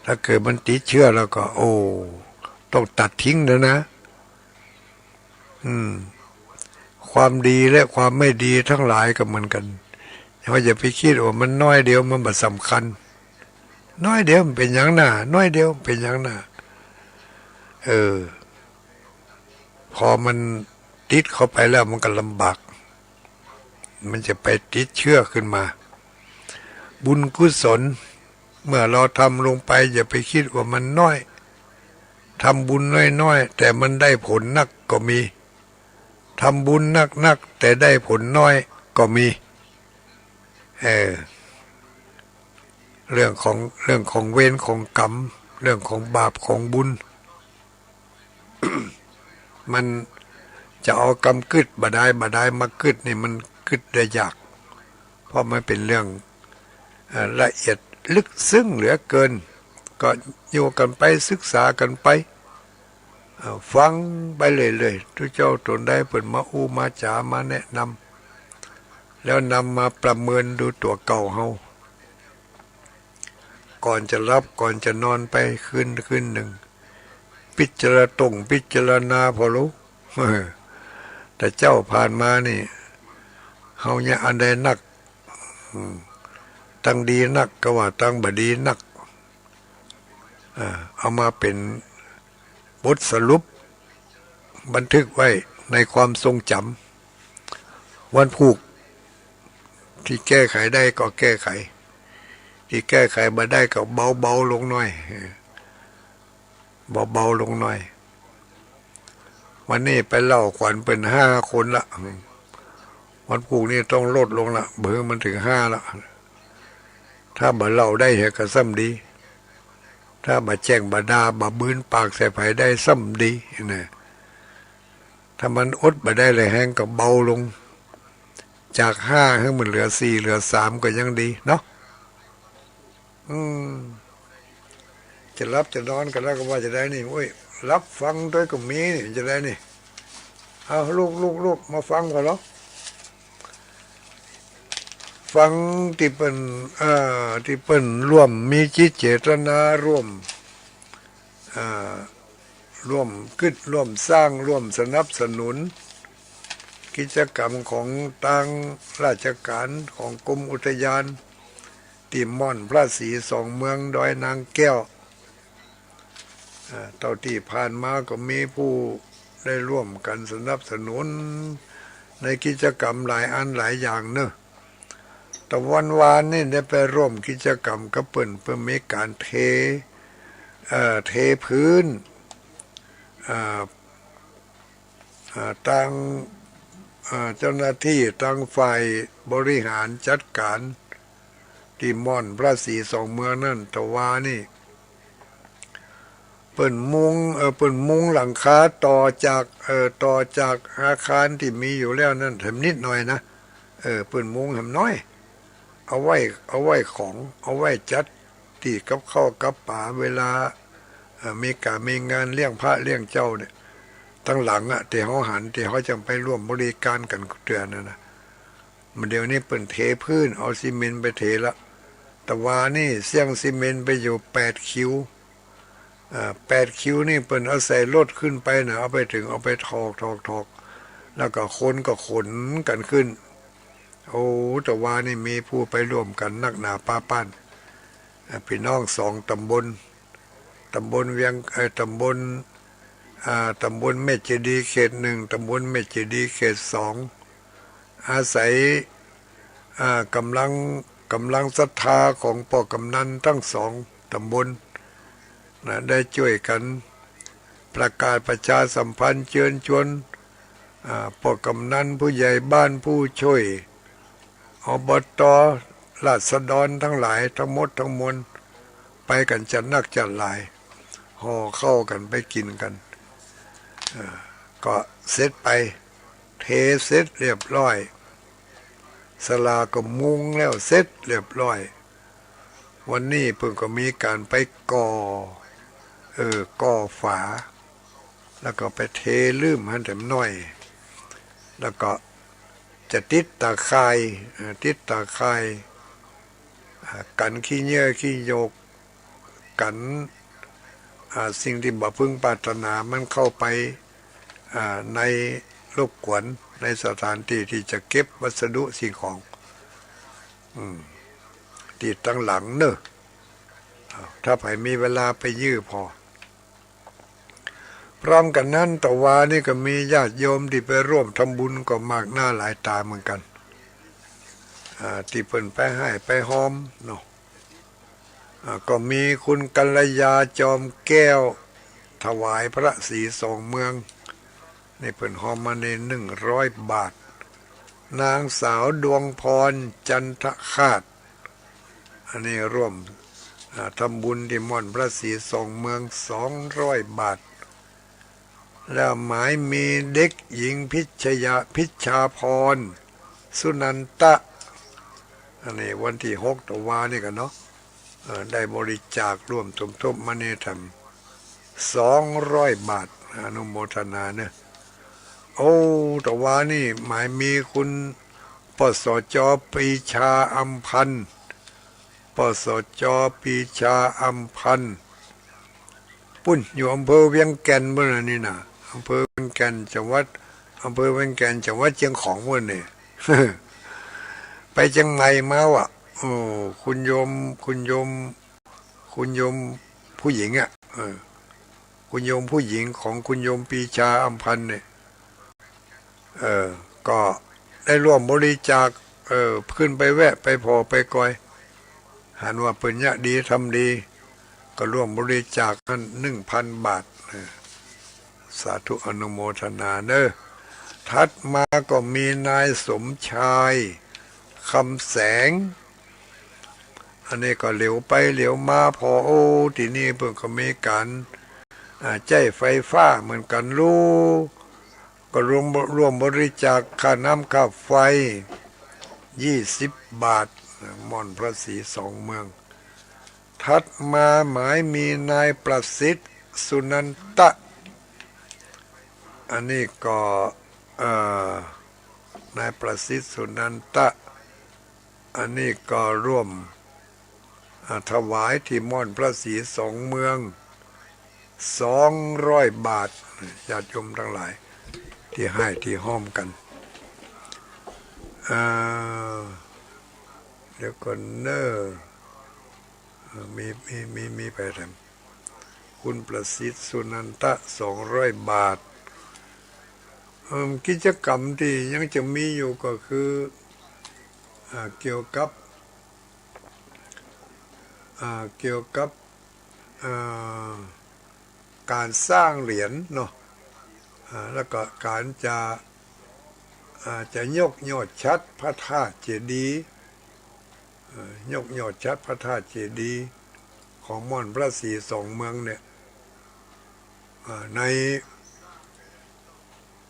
ถ้าเกิดมันติดเชื้อแล้วก็ โอ้ ต้องตัดทิ้งแล้วนะ อืม ความดีและความไม่ดีตังหลายก็เหมือนกั๋น เฮาอย่าไปกึ๊ดว่ามันน้อยเดียวมันบ่สำคัญ น้อยเดียวมันเป๋นหยังนา น้อยเดียวมันเป๋นหยังนา เออ พอมันติดเข้าไปแล้วมันก็ลำบาก มันจะไปติดเชื้อขึ้นมา บุญกุศล เมื่อเฮาทำลงไปอย่าไปกึ๊ดว่ามันน้อย ทำบุญน้อยๆ แต่มันได้ผลนักก็มี ทำบุญนักๆ แต่ได้ผลน้อยก็มี เออ เรื่องของ เรื่องของเวรของกรรม เรื่องของบาปของบุญ มันจะเอากำกึ๊ดบ่ดายบ่ดายมากึ๊ดนี่มันกึ๊ดได้ยาก เพราะมันเป๋นเรื่อง เอ่อ ละเอียดลึกซึ้งเหลือเกิน ก็อยู่กั๋นไปศึกษากั๋นไป เอ่อ ฟังไปเรื่อยๆ ตุ๊เจ้าต๋นใดเปิ้นมาอู้มาจ๋ามาแนะนำ แล้วนำมาประเมินดูตั๋วเก่าเฮา ก่อนจะหลับก่อนจะนอนไปคืน คืนนึ่ง พิจารณาตรงพิจารณาผ่อลู แต่เจ้าผ่านมานี่ เฮาเยียะอันใดนัก อืม ตังดีนักก็ว่าตังบ่ดีนัก อ่า เอามาเป๋นบทสรุป บันทึกไว้ในความทรงจ๋ำ วันพูก ตี้แก้ไขได้ก็แก้ไข ตี้แก้ไขบ่ได้ก็เบาๆ ลงหน้อย เออ เบาๆ ลงหน้อย วันนี้ไปเล่าขวัญเปิ้นห้าคนละ วันพูกนี่ต้องลดลงละ บ่หื้อมันเถิงห้าละ ถ้าบ่เล่าได้เหียก็ซ้ำดี ถ้าบ่แจ้งบ่ด่าบ่บืนปากใส่ใผได้ซ้ำดีนะ ถ้ามันอดบ่ได้แล้วแฮงก็เบาลง จากห้าหื้อมันเหลือสี่เหลือสามก็ยังดีเนาะ อืม จะหลับจะนอนกั๋นแล้วก็ว่าจะได้นี่ โอ้ย หลับฟังตวยก็มีนี่ จะได้นี่ เอา ลูกๆๆ มาฟังก่อนเนาะ ฟังตี้เปิ้น เอ่อ ตี้เปิ้นร่วมมีจิตเจตนาร่วม เอ่อ ร่วมกึ๊ดร่วมสร้างร่วมสนับสนุน กิจกรรมของตางราชก๋านของกรมอุทยาน ตี้ม่อนพระศรีสองเมืองดอยนางแก้ว อ่า เต้าตี้ผ่านมาก็มีผู้ได้ร่วมกั๋นสนับสนุน ในกิจกรรมหลายอันหลายอย่างเนาะ ตะวันวานนี่ได้ไปร่วมกิจกรรมกับเปิ้น เปิ้นมีก๋านเท เอ่อ เทพื้น อ่า อ่า ตาง อ่า เจ้าหน้าตี้ตางฝ่ายบริหารจัดก๋าน ตี้ม่อนพระศรีสองเมืองนั้น ตะวานี่ เปิ้นมุง เอ่อ เปิ้นมุงหลังคาต่อจาก เอ่อ ต่อจากอาคารตี้มีอยู่แล้วนั้นแถมนิดหน่อยนะ เออ เปิ้นมุงแถมน้อย เอาไว้ เอาไว้ของ เอาไว้จัดตี้กับข้าวกับป๋าเวลา เอ่อ มีก๋านมีงานเลี้ยงพระเลี้ยงเจ้าเนี่ย ตังหลังอะ ตี้เฮาหัน ตี้เฮาจั่งไปร่วมบริก๋านกั๋นเตื้อนั่นนะ มันเดี๋ยวนี้เปิ้นเทพื้น เอาซีเมนต์ไปเทละ ตะวานี่เสี้ยงซีเมนต์ไปอยู่แปดคิว อ่า แปดคิวนี่เปิ้นเอาใส่รถขึ้นไปนะ เอาไปเถิง เอาไปถอก ถอก ถอก แล้วก็คนก็ขนกั๋นขึ้น โอ้ ตะวานี่มีผู้ไปร่วมกั๋นนักหนาปาป๊าน อ่า ปี้น้องสองต๋ำบล ต๋ำบลเวียง เอ่อ ต๋ำบล อ่า ต๋ำบลแม่เจดีย์เขตหนึ่ง ต๋ำบลแม่เจดีย์เขตสอง อาศัย อ่า ก๋ำลัง ก๋ำลังศรัทธาของป้อกำนันตึงสองต๋ำบลนะ ได้จ้วยกั๋นประกาศประชาสัมพันธ์เจิญจวน อ่า ป้อกำนันผู้ใหญ่บ้านผู้จ้วย อบต ราษฎรตังหลายตังหมดตังมวล ไปกั๋นจัดนักจัดหลาย ห่อข้าวกั๋นไปกิ๋นกั๋น เอ่อ ก็เสร็จไป เทเสร็จเรียบร้อย ศาลาก็มุงแล้วเสร็จเรียบร้อย วันนี้เปิ้นก็มีก๋านไปก่อ เออ ก่อฝา แล้วก็ไปเทลื่มหั้นแถมน้อย แล้วก็จะติดต๋าข่าย เอ่อ ติดต๋าข่าย อ่า กั๋นขี้เหยื่อขี้หยก กั๋น อ่า สิ่งตี้บ่พึงปรารถนามันเข้าไป อ่า ในรบกวนในสถานตี้ตี้จะเก็บวัสดุสิ่งของ อืม ตี้ตังหลังเนาะ อ้าว ถ้าใผมีเวลาไปยื้อผ่อ พร้อมกั๋นนั้น ตะวานี่ก็มีญาติโยมตี้ไปร่วมทำบุญก็มากหน้าหลายต๋าเหมือนกั๋น อ่า ตี้เปิ้นไปฮ่ายไปฮอมเนาะ อ่า ก็มีคุณกัลยา จอมแก้ว ถวายพระศรีสองเมือง นี่เปิ้นฮอมมาในหนึ่งร้อยบาท นางสาวดวงพร จันทคาต อันนี้ร่วม อ่า ทำบุญตี้ม่อนพระศรีสองเมือง สองร้อยบาท แล้วหมายมีเด็กหญิงพิชยา พิชชาพร สุนันทะ อันนี้วันตี้หกตะวานี่กั๋นเนาะ เอ่อ ได้บริจาคร่วมสมทบมาในธรรม สองร้อยบาท อนุโมทนาเนอะ โอ้ ตะวานี่หมายมีคุณ ปสจ ปรีชา อำพันธ์ ปสจ ปรีชา อำพันธ์ ปุ้น อยู่อำเภอเวียงแก่นปุ้นน่ะนี่น่ะ อำเภอเวียงแก่น จังหวัด อำเภอเวียงแก่น จังหวัดเจียงของปุ้นนี่ ไปเจียงใหม่มาว่ะ โอ้ คุณโยม คุณโยม คุณโยมผู้หญิงอ่ะ เออ คุณโยมผู้หญิงของคุณโยมปรีชา อำพันธ์เนี่ย เออ ก็ได้ร่วมบริจาค เออ ขึ้นไปแวะไปผ่อไปกอย หันว่าเปิ้นเยียะดีทำดี ก็ร่วมบริจาคหั้นหนึ่งพันบาท เออ สาธุอนุโมทนาเนอะ ถัดมาก็มีนายสมชาย คำแสง อันนี้ก็เหลียวไปเหลียวมา ผ่อ โอ้ ตี้นี่เปิ้นก็มีก๋าน อ่า ใจ๊ไฟฟ้าเหมือนกั๋นลูก ก็ร่วม ร่วมบริจาคค่าน้ำค่าไฟ ยี่สิบบาท ม่อนพระศรีสองเมือง ถัดมาหมายมีนายประสิทธิ์ สุนันทะ อันนี้ก็ เอ่อ นายประสิทธิ์ สุนันทะ อันนี้ก็ร่วม อ่า ถวายตี้ม่อนพระศรีสองเมือง สองร้อยบาท ญาติโยมตังหลาย ตี้ให้ตี้ฮอมกั๋น อ่า เดี๋ยวก่อนเนอะ เอ่อ มี มี มี มีไปแถม คุณประสิทธิ์ สุนันทะ สองร้อยบาท เอิ่ม กิจกรรมตี้ยังจะมีอยู่ก็คือ อ่า เกี่ยวกับ อ่า เกี่ยวกับ อ่า ก๋านสร้างเหรียญเนาะ อ่า แล้วก็ก๋านจะ อ่า จะยกยอดฉัตรพระธาตุเจดีย์ เอ่อ ยกยอดฉัตรพระธาตุเจดีย์ของม่อนพระศรีสองเมืองเนี่ย อ่า ใน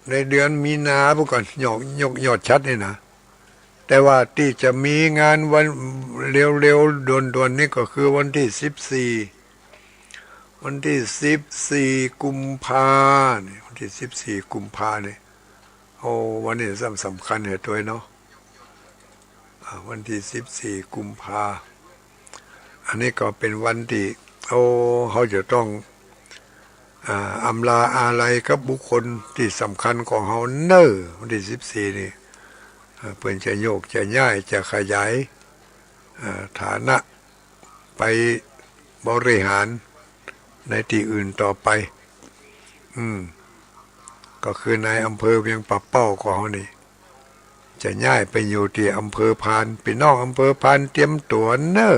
ในเดือนมีนาพู้นก่อน ยก ยกยอดฉัตรนี่นะ แต่ว่าตี้จะมีงานวันเร็วๆ ด่วนๆ นี่ก็คือวันตี้สิบสี่ วันตี้สิบสี่กุมภาเนี่ย วันตี้สิบสี่กุมภาเนี่ย โอ้ วันนี้สำ สำคัญเหลือเกินเนาะ อ่า วันตี้สิบสี่กุมภา อันนี้ก็เป๋นวันตี้ โอ้ เฮาจะต้อง อ่า อำลาอาลัยกับบุคคลตี้สำคัญของเฮาเน่อ วันตี้สิบสี่นี่ อ่า เปิ้นจะโยกจะย้ายจะขยาย อ่า ฐานะ ไปบริหารในตี้อื่นต่อไป อืม ก็คือนายอำเภอเวียงป่าเป้าของเฮานี่ จะย้ายไปอยู่ตี้อำเภอพาน ปี้น้องอำเภอพานเตรียมตั๋วเน่อ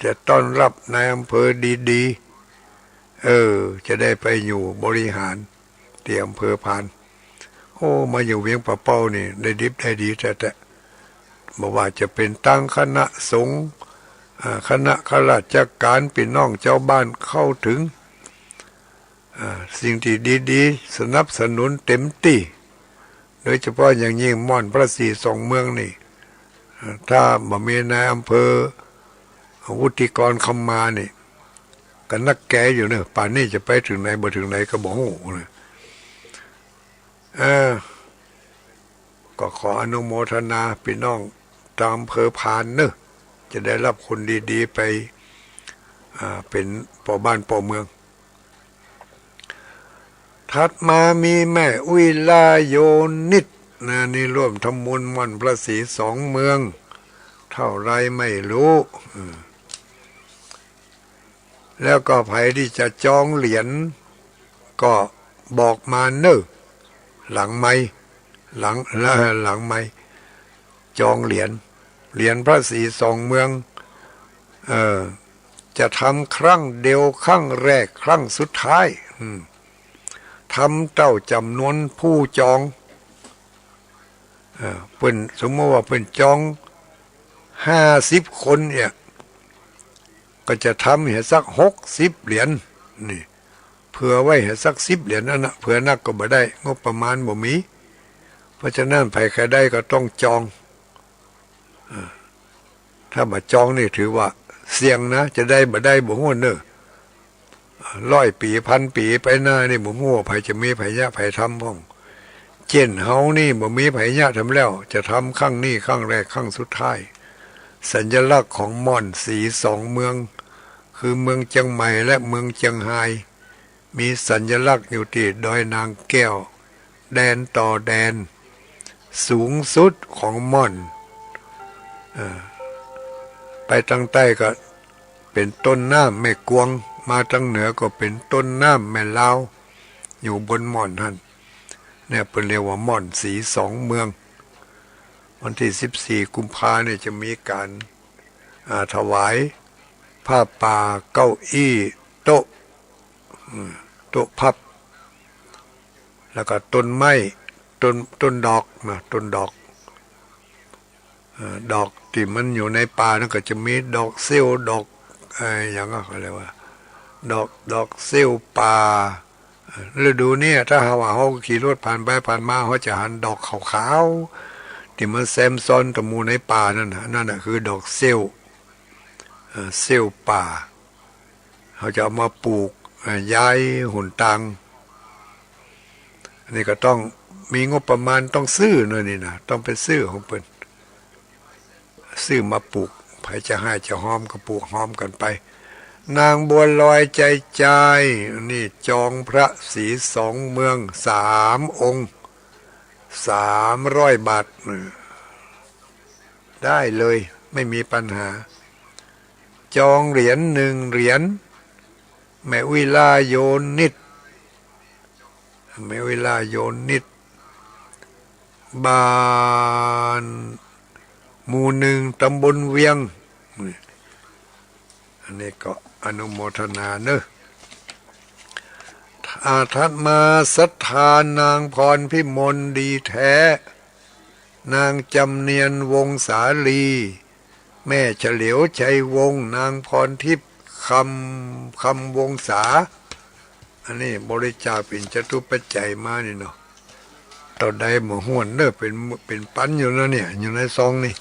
จะต้อนรับนายอำเภอดีๆ เออ จะได้ไปอยู่บริหารตี้อำเภอพาน โอ้ มาอยู่เวียงป่าเป้านี่ได้ดิบได้ดีแต๊ๆ บ่ว่าจะเป๋นตางคณะสงฆ์ อ่า คณะข้าราชก๋าน ปี้น้องจาวบ้านเข้าเถิง อ่า สิ่งตี้ดีๆ สนับสนุนเต๋มตี้ โดยเฉพาะอย่างยิ่งม่อนพระศรีสองเมืองนี่ อ่า ถ้าบ่มีนายอำเภอวุฒิกรคำมานี่ ก็นักแก๋อยู่เน่อ ป่านนี้จะไปเถิงไหนบ่เถิงไหนก็บ่ฮู้เน่อ เออ ก็ขออนุโมทนาปี้น้องตางอำเภอพานเน่อ จะได้รับคนดีๆ ไป อ่า เป๋นป้อบ้านป้อเมือง ถัดมามีแม่อุ๊ยลาโยนิดนะ นี่ร่วมทำบุญม่อนพระศรีสองเมือง เท่าไรไม่รู้ อืม แล้วก็ใผตี้จะจองเหรียญก็บอกมาเน่อ หลังไมค์ หลัง หลังไมค์ จองเหรียญ เหรียญพระศรีสองเมือง เออ จะทำครั้งเดียว ครั้งแรก ครั้งสุดท้าย อืม ทำเต้าจ๋ำนวนผู้จอง เอ่อ เปิ้น สมมุติว่าเปิ้นจองห้าสิบคนเนี่ย ก็จะทำเหียสักหกสิบเหรียญ นี่ เผื่อไว้เหียสักสิบเหรียญนั่นนะ เผื่อนักก็บ่ได้ งบประมาณบ่มี เพราะฉะนั้นใผใค่ได้ก็ต้องจอง เอ่อ ถ้าบ่จองนี่ถือว่าเสี่ยงนะ จะได้บ่ได้บ่ฮู้เน่อ ร้อยปี๋ พันปี๋ไปหน้านี่บ่ฮู้ว่าใผจะมีใผเยียะใผทำพ่อง เจ้นเฮานี่บ่มีใผเยียะทำแล้ว จะทำครั้งนี้ครั้งแรกครั้งสุดท้าย สัญลักษณ์ของม่อนสีสองเมือง คือเมืองเจียงใหม่และเมืองเจียงฮาย มีสัญลักษณ์อยู่ตี้ดอยนางแก้ว แดนต่อแดน สูงสุดของม่อน เอ่อ ไปตางใต้ก็เป๋นต้นน้ำแม่กวง มาตางเหนือก็เป๋นต้นน้ำแม่ลาว อยู่บนม่อนหั้น เนี่ยเปิ้นเรียกว่าม่อนสีสองเมือง วันตี้สิบสี่กุมภาเนี่ยจะมีก๋าน อ่า ถวายผ้าป่า เก้าอี้ โต๊ะ อืม โต๊ะพับ แล้วก็ต้นไม้ ต้น ต้นดอกนะ ต้นดอก เอ่อ ดอกตี้มันอยู่ในป่านั้นก็จะมีดอกเสี้ยว ดอก เอ่อ หยังอะ เขาเรียกว่า ดอก ดอกเสี้ยวป่า ฤดูเนี่ย ถ้าหากว่าเฮาขี่รถผ่านไปผ่านมา เฮาจะหันดอกขาวๆ ตี้มันแซมซ้อนตะหมู่ในป่านั่นน่ะ นั่นน่ะคือดอกเสี้ยว เอ่อ เสี้ยวป่า เฮาจะเอามาปลูก เอ่อ ย้ายหนตาง อันนี้ก็ต้องมีงบประมาณ ต้องซื้อเนาะนี่นะ ต้องไปซื้อของเปิ้น ซื้อมาปลูก ใผจะฮ่ายจะฮอมก็ปลูกฮอมกั๋นไป นางบัวลอยใจจาย นี่จองพระสีสองเมืองสามองค์ สามร้อยบาท ได้เลย ไม่มีปัญหา จองเหรียญหนึ่งเหรียญ แม่อุ๊ยล่าโยนิด แม่อุ๊ยล่าโยนิด บ้านหมู่หนึ่ง ตำบลเวียง อันนี้ก็อนุโมทนาเนอะ อา ถัดมาศรัทธานางพรพิมลดีแท้ นางจำเนียนวงศาลี แม่เฉลียวชัยวงศ์ นางพรทิพย์ คำ คำวงศา อันนี้บริจาคเป๋นจตุปัจจัยมานี่เนาะ เต้าใดบ่ฮู้เน่อ เป๋น เป๋นปันอยู่นะเนี่ย อยู่ในซองนี่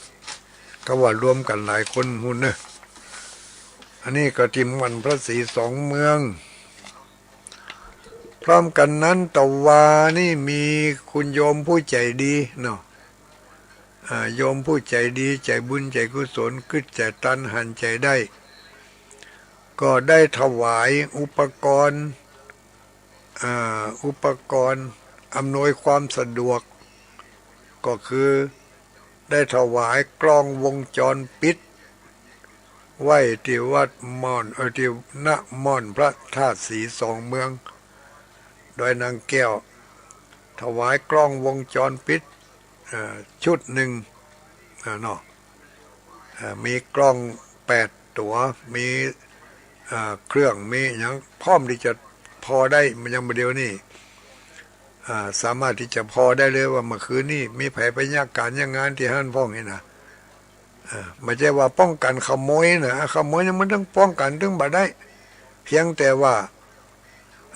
ก็ว่ารวมกั๋นหลายคนฮู้เน่อ อันนี้ก็ตี้ม่อนพระสีสองเมือง พร้อมกั๋นนั้น ตะวานี่มีคุณโยมผู้ใจ๋ดีเนาะ อ่า โยมผู้ใจ๋ดี ใจ๋บุญใจ๋กุศล กึ๊ดใจ๋ตันหันใจ๋ได้ ก็ได้ถวายอุปกรณ์ อ่า อุปกรณ์อำนวยความสะดวก ก็คือได้ถวายกล้องวงจรปิด ไว้ตี้วัดม่อน เอ่อ ตี้ณม่อนพระธาตุสีสองเมือง ดอยนางแก้ว ถวายกล้องวงจรปิด เอ่อ ชุดหนึ่ง อ่า เนาะ อ่า มีกล้องแปดตั๋ว มี อ่า เครื่อง มีหยัง พร้อมตี้จะผ่อได้ มันยังบ่าเดี๋ยวนี้ อ่า สามารถตี้จะผ่อได้เลยว่าเมื่อคืนนี้มีใผไปเยียะก๋านเยียะงานตี้หั้นพ่องนี่นะ อ่า บ่ใจ้ว่าป้องกั๋นขโมยนะ ขโมยเนี่ยมันต้องป้องกั๋น ต้องบ่ได้ เพียงแต่ว่า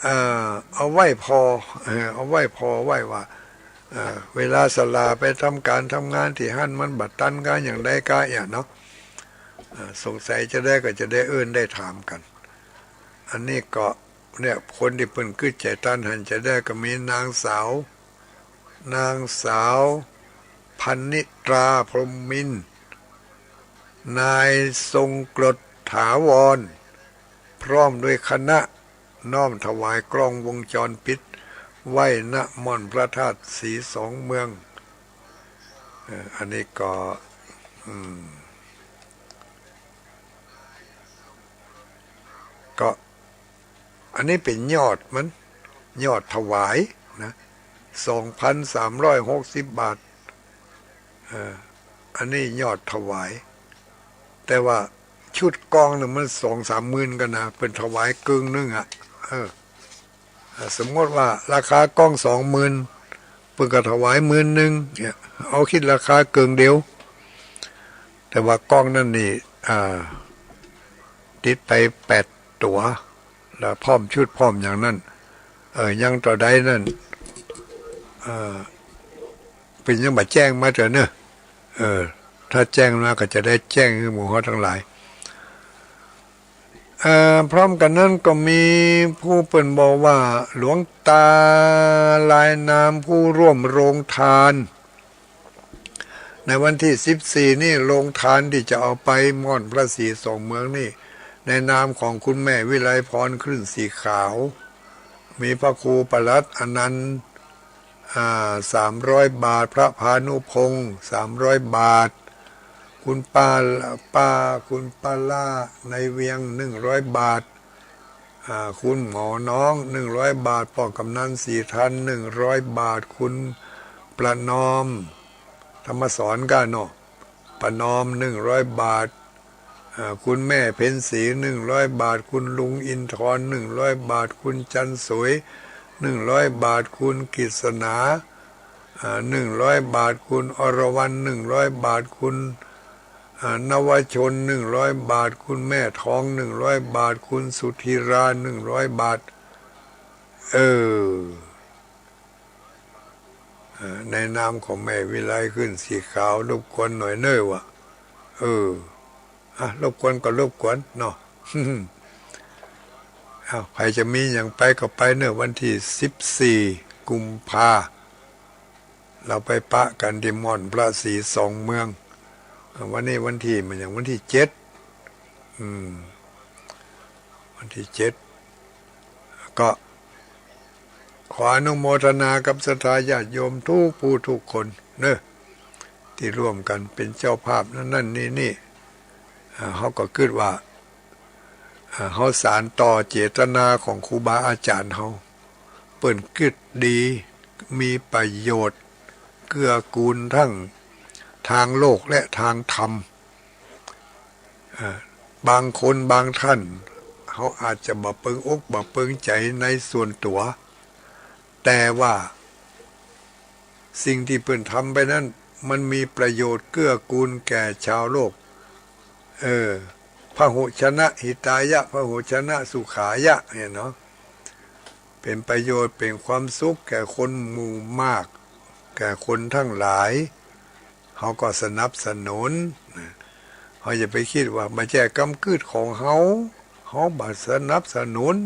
เอ่อ เอาไว้ผ่อ เอ่อ เอาไว้ผ่อไว้ว่า เอ่อ เวลาสะหล่าไปทำก๋านทำงานตี้หั้นมันบ่ตันกาอย่างใดกาอย่างเนาะ เอ่อ สงสัยจะได้ก็จะได้เอิ้นได้ถามกั๋น อันนี้ก็เนี่ย คนตี้เปิ้นกึ๊ดใจ๋ตันหันใจ๋ได้ก็มีนางสาว นางสาว พนิตรา พรหมมินทร์ นายทรงกรด ถาวร พร้อมด้วยคณะ น้อมถวายกล้องวงจรปิด ไว้ณม่อนพระธาตุสีสองเมือง เอ่อ อันนี้ก็ อืม ก็ อันนี้เป๋นยอดมัน ยอดถวายนะ สองพันสามร้อยหกสิบบาท เอ่อ อันนี้ยอดถวาย แต่ว่า ชุดกลองเนี่ยมันสองสามหมื่นกั๋นนะ เปิ้นถวายเกิ่งนึ่งอะ เออ อ่า สมมติว่าราคากลองสองหมื่น เปิ้นก็ถวายหมื่นนึ่งเนี่ย เอาคิดราคาเกิ่งเดียว แต่ว่ากลองนั้นนี่ อ่า ติดไปแปดตั๋ว แล้วพร้อมชุดพร้อมอย่างนั้น เออ ยังเต้าใดนั้น เออ เปิ้นยังบ่แจ้งมาเตื้อเนาะ เออ ถ้าแจ้งมาก็จะได้แจ้งหื้อหมู่เฮาตังหลาย เอ่อ พร้อมกั๋นนั้นก็มีผู้เปิ้นบอกว่า หลวงตา ลายนามผู้ร่วมโรงทาน ในวันตี้สิบสี่นี่ โรงทานตี้จะเอาไปม่อนพระศรีสองเมืองนี่ ในนามของคุณแม่วิไลพร คลื่นสีขาว มีพระครูปลัดอนันต์ อ่า สามร้อยบาท พระพานุพงษ์ สามร้อยบาท คุณป้า ป้า คุณป้าล่าในเวียง หนึ่งร้อยบาท อ่า คุณหมอน้อง หนึ่งร้อยบาท ป้อกำนันศรีทัน หนึ่งร้อยบาท คุณประนอม ธรรมสอนก้าเนาะ ประนอม หนึ่งร้อยบาท อ่า คุณแม่เพ็ญศรี หนึ่งร้อยบาท คุณลุงอินทร หนึ่งร้อยบาท คุณจันสวย หนึ่งร้อยบาท คุณกฤษณา อ่า หนึ่งร้อยบาท คุณอรวรรณ หนึ่งร้อยบาท คุณ อ่า นวชน หนึ่งร้อยบาท คุณแม่ทอง หนึ่งร้อยบาท คุณสุธีรา หนึ่งร้อยบาท เออ อ่า ในนามของแม่วิไล คลื่นสีขาว รบกวนหน่อยเน่อวะ เออ อ่ะ รบกวนก็รบกวนเนาะ อ้าว ใผจะมีหยังไปก็ไปเน่อ วันตี้สิบสี่กุมภา เฮาไปปะกั๋นตี้ม่อนพระศรีสองเมือง อ่า วันนี้วันตี้ มันหยัง วันตี้เจ็ด อืม วันตี้เจ็ด ก็ขออนุโมทนากับศรัทธาญาติโยมทุกผู้ทุกคนเน่อ ตี้ร่วมกั๋นเป๋นเจ้าภาพนั่นนั่นนี่นี่ อ่า เฮาก็กึ๊ดว่า อ่า เฮาสานต่อเจตนาของครูบาอาจ๋ารย์เฮา เปิ้นกึ๊ดดี มีประโยชน์ เกื้อกูลทั้งตางโลกและตางธรรม อ่า บางคนบางท่าน เฮาอาจจะบ่เปิงอกบ่เปิงใจ๋ในส่วนตั๋ว แต่ว่าสิ่งตี้เปิ้นทำไปนั้น มันมีประโยชน์เกื้อกูลแก่ชาวโลก เออ พหุชนะหิตายะ พหุชนะสุขายะ เนี่ยเนาะ เป๋นประโยชน์ เป๋นความสุขแก่คนหมู่มาก แก่คนตังหลาย เฮาก็สนับสนุนนะ เฮาอย่าไปกึ๊ดว่าบ่ใจ้กำกึ๊ดของเฮา เฮาบ่สนับสนุน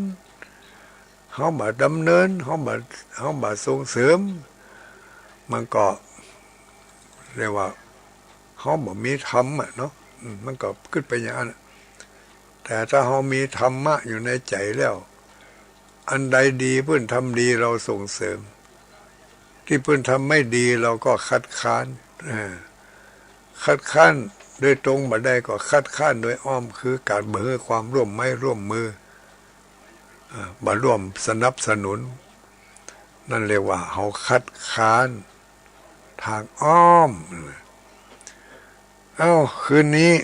เฮาบ่ดำเนิน เฮาบ่ เฮาบ่ส่งเสริม มันก็เรียกว่าเฮาบ่มีธรรมอะเนาะ อืม มันก็กึ๊ดไปอย่างนั้นอะ แต่ถ้าเฮามีธรรมะอยู่ในใจ๋แล้ว อันใดดีเปิ้นทำดีเฮาส่งเสริม ตี้เปิ้นทำไม่ดีเฮาก็คัดค้าน เออ คัดค้านโดยตรงบ่ได้ก็คัดค้านโดยอ้อม คือก๋านบ่หื้อความร่วมไม้ร่วมมือ อ่า บ่ร่วมสนับสนุน นั่นเรียกว่าเฮาคัดค้านตางอ้อม เอ้า คืนนี้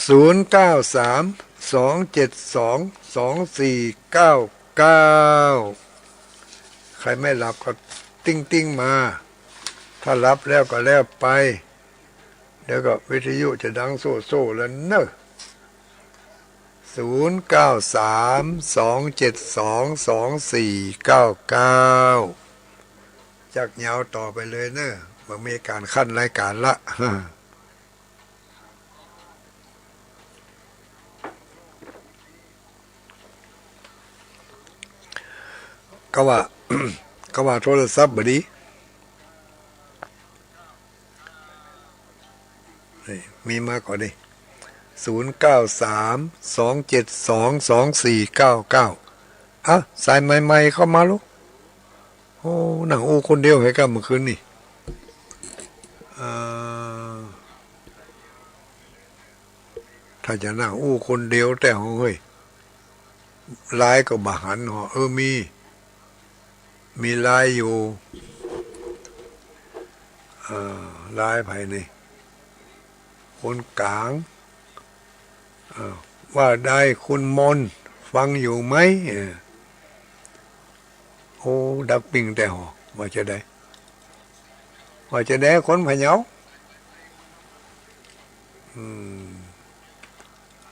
ศูนย์เก้าสาม สองเจ็ดสอง สองสี่เก้าเก้า ใผไม่หลับก็ติ๊งๆ มา ถ้าหลับแล้วก็แล้วไป เดี๋ยวก็วิทยุจะดังโซ่ๆ แล้วเน่อ ศูนย์เก้าสาม สองเจ็ดสอง สองสี่เก้าเก้า จักยาวต่อไปเลยเน่อ บ่มีก๋านขั้นรายก๋านละ ก็ว่า ก็ว่าโทรศัพท์บ่ดี นี่ มีมาก่อนนี่ ศูนย์เก้าสาม สองเจ็ดสอง สองสี่เก้าเก้า อ่ะ สายใหม่ๆ เข้ามาลูก โอ้ นั่งอู้คนเดียวเหยก้าเมื่อคืนนี่ เอ่อ ถ้าจะนั่งอู้คนเดียวแต๊เฮ้ย ไลน์ก็บ่หันเหาะ เออ มี มีไลน์อยู่ เอ่อ ไลน์ใผนี่ คนก๋าง อ้าว ว่าได คุณมน ฟังอยู่ไหม เออ โอ้ ดักปิ้งแต๊หอ ว่าจาใด ว่าจาใด คนพะเยา อืม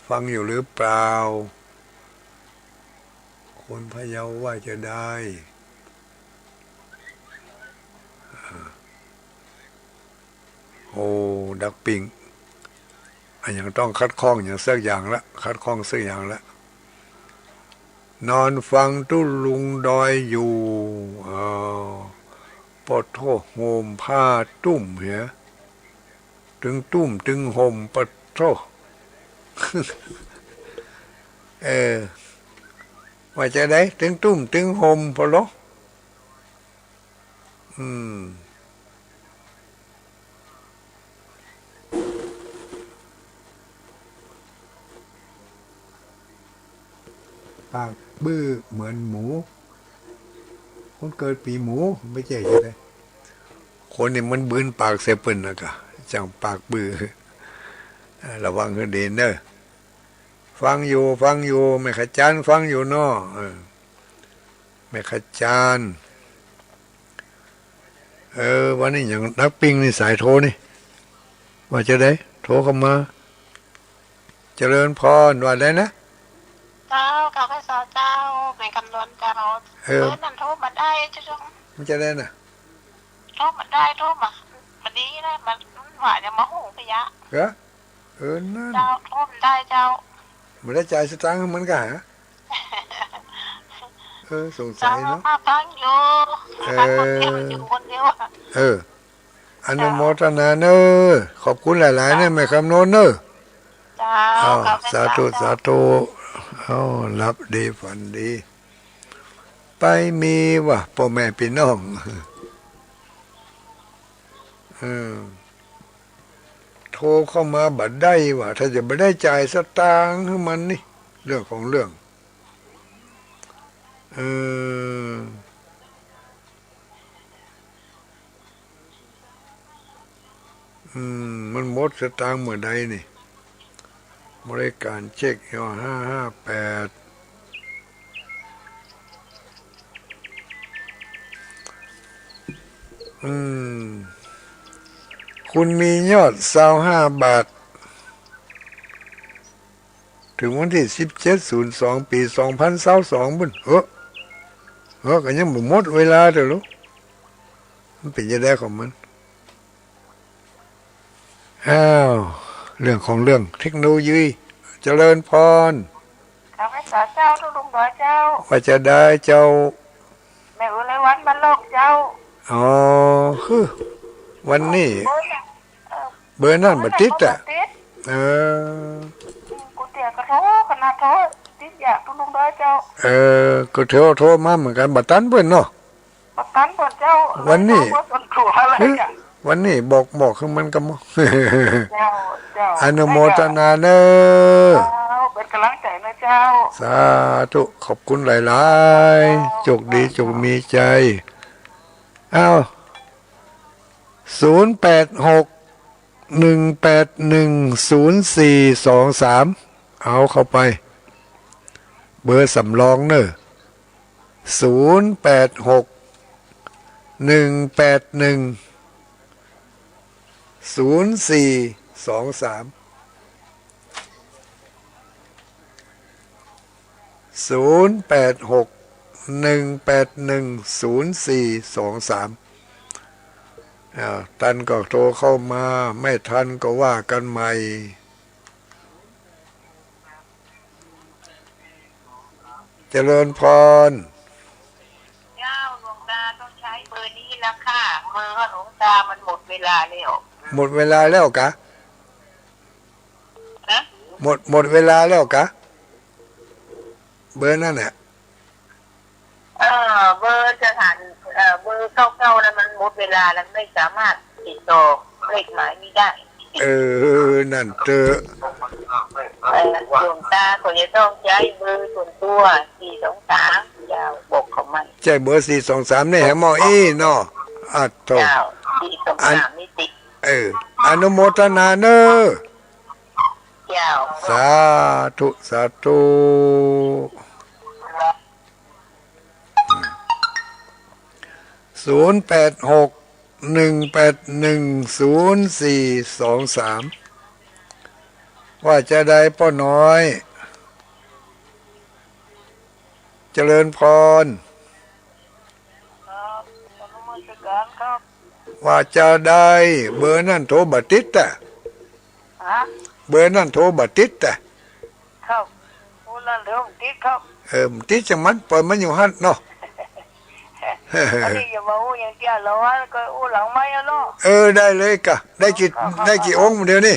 ฟังอยู่หรือเปล่า คนพะเยาว่าจาใด โอ้ ดักปิ้ง อะหยังต้องขัดข้องหยังสักอย่างละ ขัดข้องสักอย่างละ นอนฟังตุ๊ลุงดอยอยู่ อ้าว ปะโธ่ ห่มผ้าตุ้มเหีย ตึงตุ้มตึงห่ม ปะโธ่ เออ ว่าจาใด ตึงตุ้มตึงห่ม ปะโธ่ อืม ปากบื้อเหมือนหมู คนเกิดปีหมู บ่ใจ้จาใด คนนี่มันบืนปากใส่เปิ้นนะกะ จั่งปากบื้อ อ่า ระวังหื้อดีเน่อ ฟังอยู่ ฟังอยู่ แม่ขจารย์ฟังอยู่เนาะ เออ แม่ขจารย์ เออ วันนี้หยังดักปิ้งนี่ สายโทรนี่ ว่าจาใด โทรเข้ามา เจริญพร ว่าใดนะ เจ้า เก้าเก้าสองเจ้า แม่คำนวณเจ้า เออ เออ นั่นโทรบ่ได้เจ้า มันจาใดน่ะ โทรบ่ได้ โทรมา บ่ดีนะ มัน มันว่าจะมาหูพะยะ เหรอ เออ นั่น เจ้า โทรบ่ได้เจ้า บ่ได้จ่ายสตางค์หื้อมันกะ เออ สงสัยเนาะ เจ้า มาฟังอยู่ เออ ฟังคนเดียว อยู่คนเดียว เออ อนุโมทนาเน่อ ขอบคุณหลายๆ เน่อ แม่คำนวณเน่อ เจ้า อ้าว เก้าเก้าสองเจ้า สาธุ สาธุ อ้าว หลับดีฝันดี ไปมีว่ะ ป้อแม่ปี้น้อง เออ โทรเข้ามาบ่ได้ว่ะ ถ้าจะบ่ได้จ่ายสตางค์หื้อมันนี่ เรื่องของเรื่อง เออ อืม มันหมดสตางค์เมื่อใดนี่ บริการเช็ค ห้าห้าแปด อืม คุณมียอดซาวห้าบาท ถึงวันตี้สิบเจ็ด ศูนย์สอง ปี๋สองพันซาวสอง ปุ้น เออ เออ ก็ยังบ่หมดเวลาเตื้อลูก มันเป๋นจาใดของมัน อ้าว เรื่องของเรื่อง เทคโนโลยี เจริญพร ข้าพเจ้าเจ้า ตุ๊ลุงดอยเจ้า ว่าจาใดเจ้า แม่อุไรวันบ้านโลกเจ้า อ๋อ คือ วันนี้ เบอร์น่ะ เออ เบอร์นั่นบ่ติดอะ บ่ติด เออ อืม กูเตียก็โทร ขนาดโทร ติดยาก ตุ๊ลุงดอยเจ้า เออ ก็โทร โทรมาเหมือนกั๋น บ่ตันเปิ้นเนาะ บ่ตันเปิ้นเจ้า วันนี้ เบอร์ส่วนตั๋วเลยอะ วันนี้บอก บอกหื้อมันกำ เจ้า เจ้า อนุโมทนาเน่อ เจ้า เป๋นก๋ำลังใจ๋นะเจ้า สาธุ ขอบคุณหลายๆ เจ้า โจคดี เจ้า โจคมีใจ๋ อ้าว ศูนย์แปดหก หนึ่งแปดหนึ่ง ศูนย์สี่สองสาม เอาเข้าไป เบอร์สำรองเน่อ ศูนย์แปดหก หนึ่งแปดหนึ่ง ศูนย์สี่สองสาม ศูนย์แปดหก หนึ่งแปดหนึ่ง ศูนย์สี่สองสาม อ่า ตันก็โทรเข้ามา ไม่ทันก็ว่ากันใหม่ เจริญพร เจ้า หลวงตาต้องใช้เบอร์นี้ละค่ะ เบอร์ของหลวงตามันหมดเวลาแล้ว หมดเวลาแล้วกะ ฮะ หมด หมดเวลาแล้วกะ เบอร์นั่นน่ะ เออ เบอร์สถาน เอ่อ เบอร์เก้าเก้านั้นมันหมดเวลาแล้ว ไม่สามารถติดต่อเลขหมายนี้ได้ เออ นั่นเต๊อะ เอ่อ หลวงตาเขาจะต้องใช้เบอร์ส่วนตัว สี่สองสาม เจ้า บอกเขาใหม่ ใจ้เบอร์สี่สองสามนี่แหม หม้ออี้เนาะ อ่ะโถ เจ้า สี่สองสาม อัน นี่ติด เออ อนุโมทนาเน่อ เจ้า สาธุ สาธุ ศูนย์แปดหก หนึ่งแปดหนึ่ง ศูนย์สี่สองสาม ว่าจาใดป้อน้อย เจริญพร ครับ นมัสการครับ ว่าจาใด เบอร์นั้นโทรบ่ติดอะ ฮะ เบอร์นั้นโทรบ่ติดอะ ครับ โอ้ นั่นเดี๋ยวผมติดครับ เออ มันติดจังมัน ปล่อยมันอยู่หั้นเนาะ อันนี้อย่ามาอู้อย่างเดียว เราว่าก็อู้หลังไมค์อะเนาะ เออ ได้เลยกะ ได้กี่ ครับ ได้กี่องค์เดี๋ยวนี้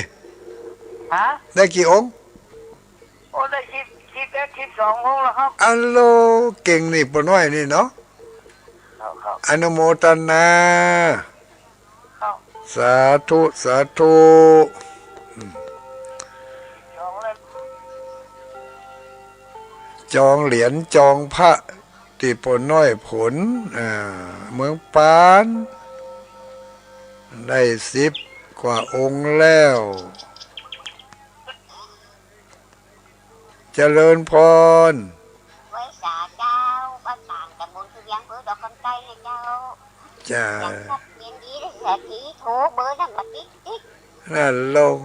ฮะ ได้กี่องค์ โอ้ ได้สิบ สิบเอ็ด สิบสององค์แล้วครับ อัลโหล เก่งนี่ป้อน้อยนี่เนาะ ครับ ครับ อนุโมทนา ครับ สาธุ สาธุ อืม จองเหรียญ จองพระ ตี้ป้อน้อยผล อ่า เมืองปาน ได้สิบกว่าองค์แล้ว เจริญพร ไหว้สาเจ้า บ้านปาง ตำบลภูเวียง อำเภอดอกคำใต้นะเจ้า จ้า ยังชัดเจนดีเลย เศรษฐีโทรเบอร์นั้นมาติดติด นั่นลง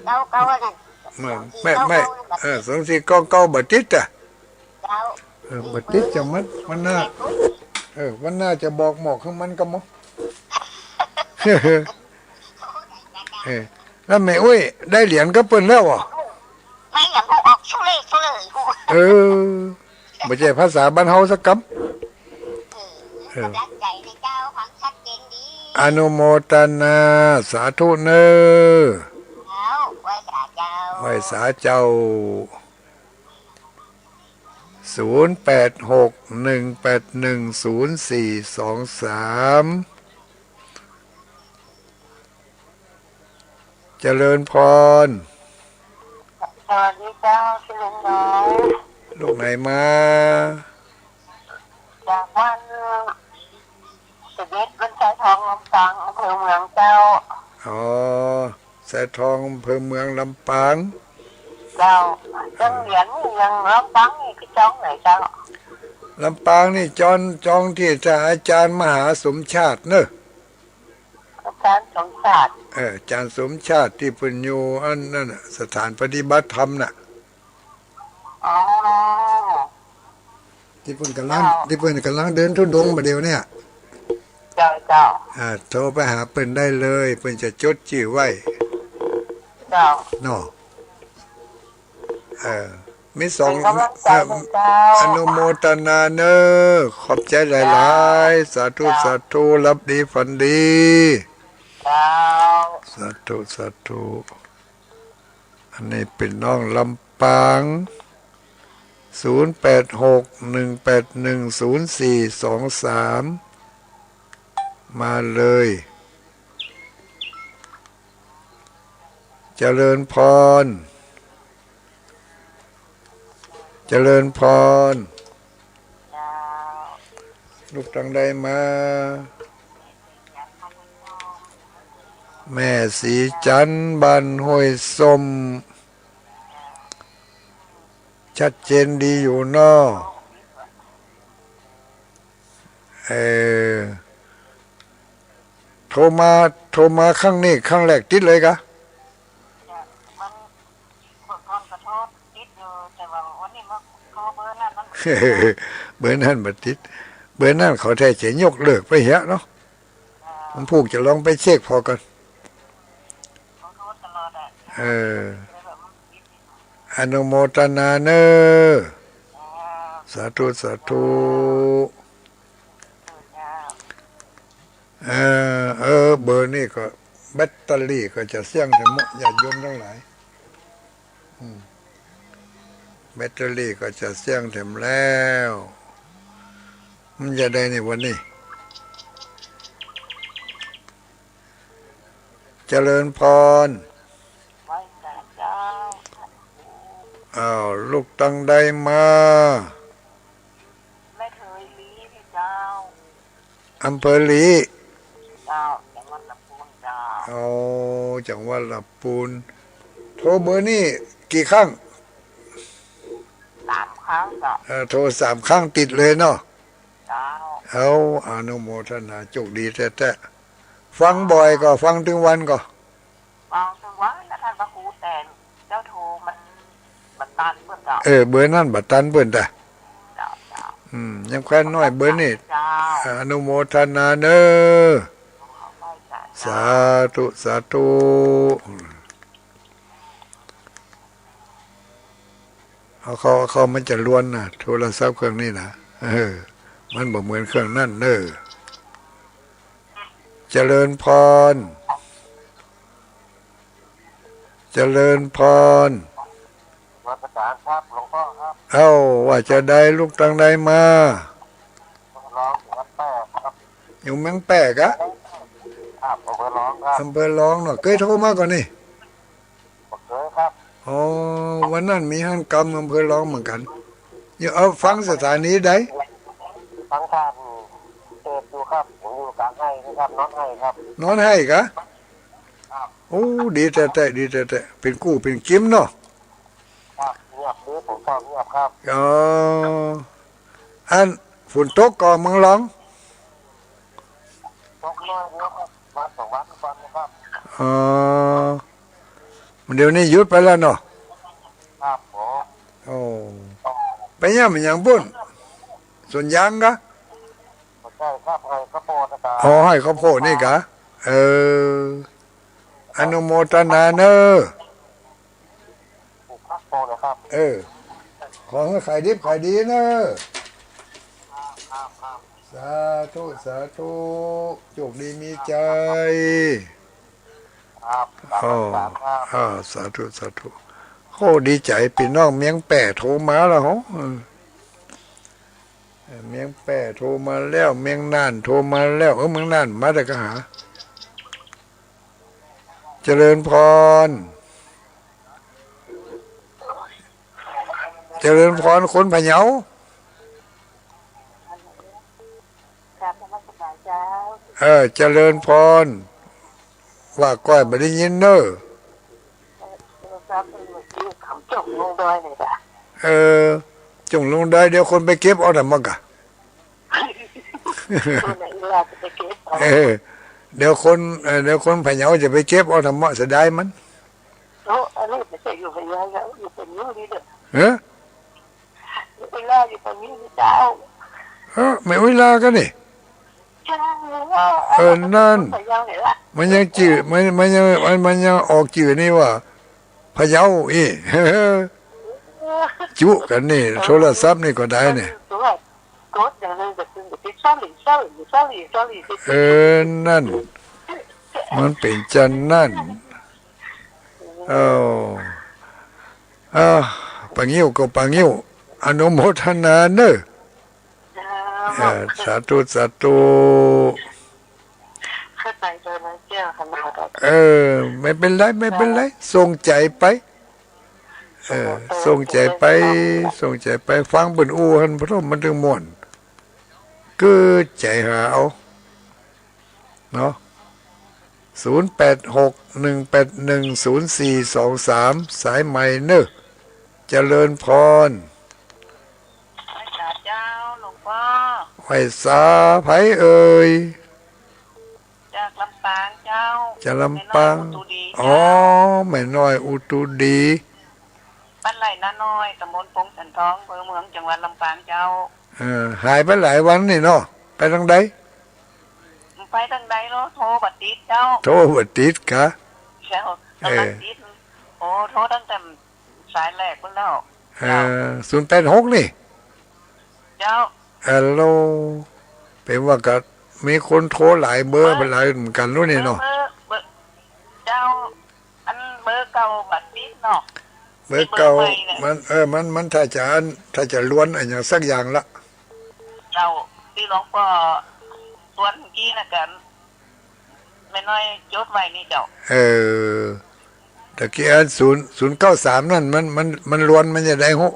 เก้าเก้า นั่น ไม่ สองสี่ ไม่ เก้าเก้า ไม่ นั่นมาติด เออ สองสี่เก้าเก้า บ่ติดอะ เจ้า เออ บ่ติดจังมัน วันหน้า เออ วันหน้าจะบอกหมอกของมันก็หมอ เออ แล้วแม่อุ้ยได้เหรียญกับเปิ้นแล้วเหรอ ไม่ ยังบ่ออกสู้เลย สู้เลย เออ บ่ใจ้ภาษาบ้านเฮาสักกำ เออ เออ กำลังใจ๋นะเจ้า ฟังชัดเจนดี อนุโมทนา สาธุเน่อ เจ้า ไหว้สาเจ้า ไหว้สาเจ้า ศูนย์แปดหก หนึ่งแปดหนึ่ง ศูนย์สี่สองสาม เจริญพร สวัสดีเจ้า ชื่อลุงน้อย ลูกไหนมา จากบ้านสิบเอ็ด บ้านทรายทอง ลำปาง อำเภอเมืองเจ้า อ๋อ ทรายทอง อำเภอเมือง ลำปาง เจ้า จังเหรียญนี่ยัง ลำปางนี่คือจองไหนเจ้า ลำปางนี่จอง จองตี้อาจ๋ารย์มหาสมชาติเนอะ อาจ๋ารย์สมชาติ เออ อาจ๋ารย์สมชาติตี้เปิ้นอยู่อันนั้นน่ะ สถานปฏิบัติธรรมน่ะ อ๋อ ตี้เปิ้นก่ำลัง เจ้า ตี้เปิ้นก่ำลังเดินธุดงค์บ่าเดี่ยวเนี่ย เจ้า เจ้า อ่า โทรไปหาเปิ้นได้เลย เปิ้นจะจดจื้อไว้ เจ้า เนาะ เออ มีสอง เป๋นก๋ำลังใจ๋ เอ่อ หื้อเจ้า อนุโมทนาเน่อ ขอบใจ๋หลายๆ เจ้า สาธุ เจ้า สาธุ หลับดีฝันดี เจ้า สาธุ สาธุ อันนี้เป๋นน้องลำปาง ศูนย์แปดหก หนึ่งแปดหนึ่ง ศูนย์สี่สองสาม มาเลย เจริญพร เจริญพร ลูกตังใดมา แม่ศรีจันทร์ บ้านห้วยส้ม ชัดเจนดีอยู่เนาะ เออ โทรมา โทรมาครั้งนี้ครั้งแรกติดเลยกะ มันเมื่อก่อนก็โทรติดอยู่ แต่ว่าวันนี้มาโทรเบอร์นั้นมัน เบอร์นั้นบ่ติด เบอร์นั้นเขาแท้จะยกเลิกไปเหียเนาะ ผมผูกจะลองไปเช็คผ่อก่อน เขาโทรตลอดอะ เออ เลยแบบมันติด อนุโมทนาเน่อ สาธุ สาธุ เออ เออ เบอร์นี้ก็แบตเตอรี่ก็จะเสี้ยงแถมเนาะ ญาติโยมตังหลาย อืม แบตเตอรี่ก็จะเสี้ยงแถมแล้ว มันจะได้ในวันนี้ เจริญพร ไหว้สาเจ้า อ้าว ลูกตังใดมา แม่เถยลี้นี่เจ้า อำเภอลี้ เจ้า จังหวัดลำพูนเจ้า อ๋อ จังหวัดลำพูน โทรเบอร์นี่กี่ครั้ง สามครั้งเจ้า เออ โทรสามครั้งติดเลยเนาะ เจ้า เอา อนุโมทนา โจคดีแต๊ๆ ฟังบ่อยก่อ ฟังตึงวันก่อ ฟังตึงวันนะท่านพระครู แต่เจ้าโทรมันบ่ตันเปิ้นเจ้า เออ เบอร์นั้นบ่ตันเปิ้นตา เจ้า เจ้า อืม ยังแควนน้อยเบอร์นี่ เจ้า อนุโมทนาเน้อ ขอไหว้สาธุ สาธุ สาธุ เอาเข้า เอาเข้ามันจะล้วนนะ โทรศัพท์เครื่องนี้นะ เออ มันบ่เหมือนเครื่องนั่นเน้อ เจริญพร เจริญพร นมัสการครับหลวงพ่อครับ เอ้า ว่าจะได้ลูกตังใดมา ร้องอยู่วัดแป้งครับ อยู่เมืองแป้งกะ ครับ อำเภอร้องครับ อำเภอร้องเนาะ เกยโทรมาก่อนี่ บ่เกยครับ อ๋อ วันนั้นมีหันกำอำเภอร้องเหมือนกั๋น อยู่ เอาฟังสถานีใด ฟังทางเทศน์อยู่ครับ ผมอยู่กลางไฮ่นะครับ นอนไฮ่ครับ นอนไฮ่กะ ครับ โอ้ ดีแต๊ๆ ดีแต๊ๆ เป๋นกู้เป๋นกิ๋มเนาะ ครับ เงียบดี ผมชอบเงียบครับ อ๋อ อันฝนตกก่อเมืองร้อง ตกน้อยเดียวครับ วันสองวันก่อนนะครับ อ๋อ เดี๋ยวนี้หยุดไปแล้วเนาะ ครับผม โอ้ ไปเยี่ยมหยังปุ้น สวนยางกะ บ่ใจ้ครับ ไฮ่ข้าวโพดนะครั อ๋อ ไฮ่ข้าวโพดนี่กะ เออ อนุโมทนาเน้อ ปลูกผักปลูกนะครับ เออ ขอหื้อขายดิบขายดีเน้อ ครับ ครับ สาธุ สาธุ โจคดีมีใจ๋ ครับ อ๋อ ครับ อ่า สาธุ สาธุ โอ้ ดีใจ๋ ปี้น้องเมืองแป้งโทรมาแล้ว เออ เมืองแป้งโทรมาแล้ว เมืองน่านโทรมาแล้ว เออ เมืองน่านมาแต่กะหา เจริญพร เจริญพร คนพะเยา กราบนมัสการเจ้า เออ เจริญพร ว่าก้อยบ่ได้ยินเน้อ เออ ครับ เมื่อกี้เขาจ้องลงดอยนี่จ้ะ เออ จ้องลงดอย เดี๋ยวคนไปเก็บเอาน่ะมั้งกะ คนไหนเวลาจะไปเก็บเอา เออ เดี๋ยวคน เออ เดี๋ยวคนพะเยาจะไปเก็บเอาธรรมะเสียดายมัน โอ้ อันนี้ไม่ใช่อยู่พะเยาแล้ว อยู่ตรงนี้นี่เด้อ เออ เวลาอยู่ตรงนี้นี่เจ้า เออ แม่อุ๊ยลากั๋นนี่ ใช่ เออ นั่น พะเยาเนี่ยละ มันยังจื้อ มัน มันยัง มัน มันยังออกจื้อนี่ว่า พะเยาอี้ จุกั๋นนี่ โทรศัพท์นี่ก็ได้เนี่ย กดอย่างนั้นก็คือติด sorry sorry sorry sorry เออ นั่น มันเป๋นจานั้น เอ้า เอ้า ปางิ้วก็ปางิ้ว อนุโมทนาเน้อ เออ สาธุ สาธุ เข้าใจ๋เลยนะเจ้า ขนาดนั้น เออ ไม่เป๋นไร ไม่เป๋นไร ส่งใจ๋ไป เออ ส่งใจ๋ไป ส่งใจ๋ไป ฟังเปิ้นอู้หั้น เพราะมันถึงม่วน คือใจ๋หาเอา เนาะ ศูนย์แปดหก หนึ่งแปดหนึ่ง ศูนย์สี่สองสาม สายใหม่เน้อ เจริญพร ไหว้สาเจ้า หลวงป้อ ไหว้สาใผเอ่ย จากลำปางเจ้า จากลำปาง แม่น้อยอุตุดีเจ้า อ๋อ แม่น้อยอุตุดี บ้านไร่นาน้อย ตำบลปงสันทอง อำเภอเมือง จังหวัดลำปางเจ้า เออ หายไปหลายวันนี่เนาะ ไปตางใด ไปตางใดเนาะ โทรบ่ติดเจ้า โทรบ่ติดกะ เจ้า เออ กำลังติด โอ้ โทรตั้งแต่สายแรกพุ้นแล้ว เออ เจ้า ศูนย์แปดหก นี่ เจ้า ฮัลโหล เป๋นว่าก็มีคนโทรหลายเบอร์ เบอร์ หลายเหมือนกั๋นลูกนี่เนาะ เบอร์ เบอร์ เจ้า อันเบอร์เก่าบ่ติดเนาะ เบอร์เก่า เบอร์ใหม่เนี่ย มัน เออ มัน มันถ้าจะอัน ถ้าจะล้วนอะหยังสักอย่างละ เจ้า ตี้หลวงป้อชวนเมื่อกี้นะกั๋น แม่น้อยจดไว้นี่เจ้า เออ ตะกี้อันศูนย์ ศูนย์เก้าสาม นั่น มัน มัน มันล้วน มันจะได้ฮู้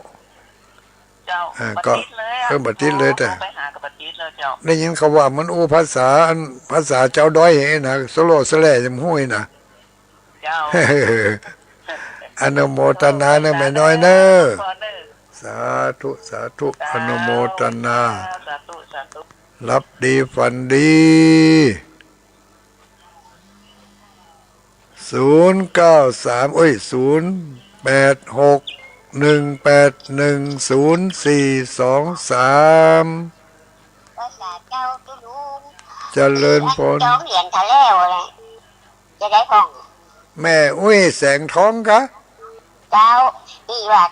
เจ้า อ่า บ่ติดเลยอะ ก็ เออ บ่ติดเลย แต่ โทรไปหาก็บ่ติดเลยเจ้า ได้ยินเขาว่ามันอู้ภาษา อัน ภาษาจาวดอยเฮ้นะ สะโล่สะแหล่ยังฮู้อีกนะ เจ้า อนุโมตนาเน่อแม่น้อยเน่อ สาธุ สาธุ อนุโมตนา สาธุ สาธุ หลับดีฝันดี ศูนย์เก้าสาม โอ้ย ศูนย์แปดหก หนึ่งแปดหนึ่ง ศูนย์สี่สองสาม ภาษาเจ้าตุ๊ลุง เจริญพร จองเหรียญเท่าแล้วเลย จะได้พ่อง แม่อุ้ยแสงทองกะ เจ้า อีว่า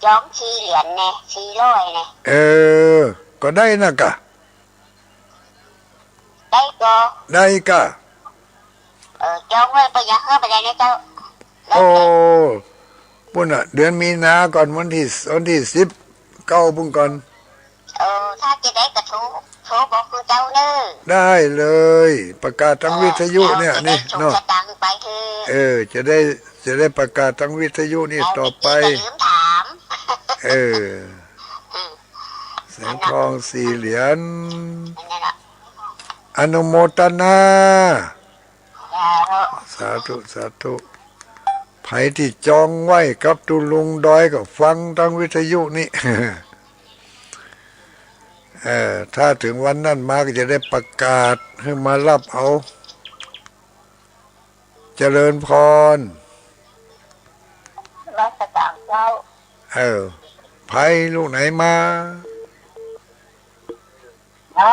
จองสี่เหรียญแน่ สี่ร้อยแน่ เออ ก็ได้นะกะ ได้ก็ ได้กะ เออ จองไว้ไปยังเฮือไปได้นะเจ้า โอ้ ปุ้นน่ะ เดือนมีนาก่อน วันตี้ วันตี้สิบเก้าปุ้นก่อน เออ ถ้าจะได้ก็โทร โทรบอกคือเจ้าเน่อ ได้เลย ประกาศตางวิทยุเนี่ย เออ นี่เนาะ จะได้ส่งสตางค์ไปเถอะ เออ จะได้ จะได้ประกาศตางวิทยุนี่ต่อไป เดี๋ยวเมื่อกี้ก็ลืมถาม เออ อืม แสงทองสี่เหรียญ นั่นแหละ อนุโมตนา สาธุ สาธุ สาธุ ใผตี้จองไว้กับตุ๊ลุงดอยก็ฟังตางวิทยุนี่ เออ ถ้าเถิงวันนั้นมาก็จะได้ประกาศหื้อมาฮับเอา เจริญพร นมัสการเจ้า เออ ใผลูกไหนมา ฮะ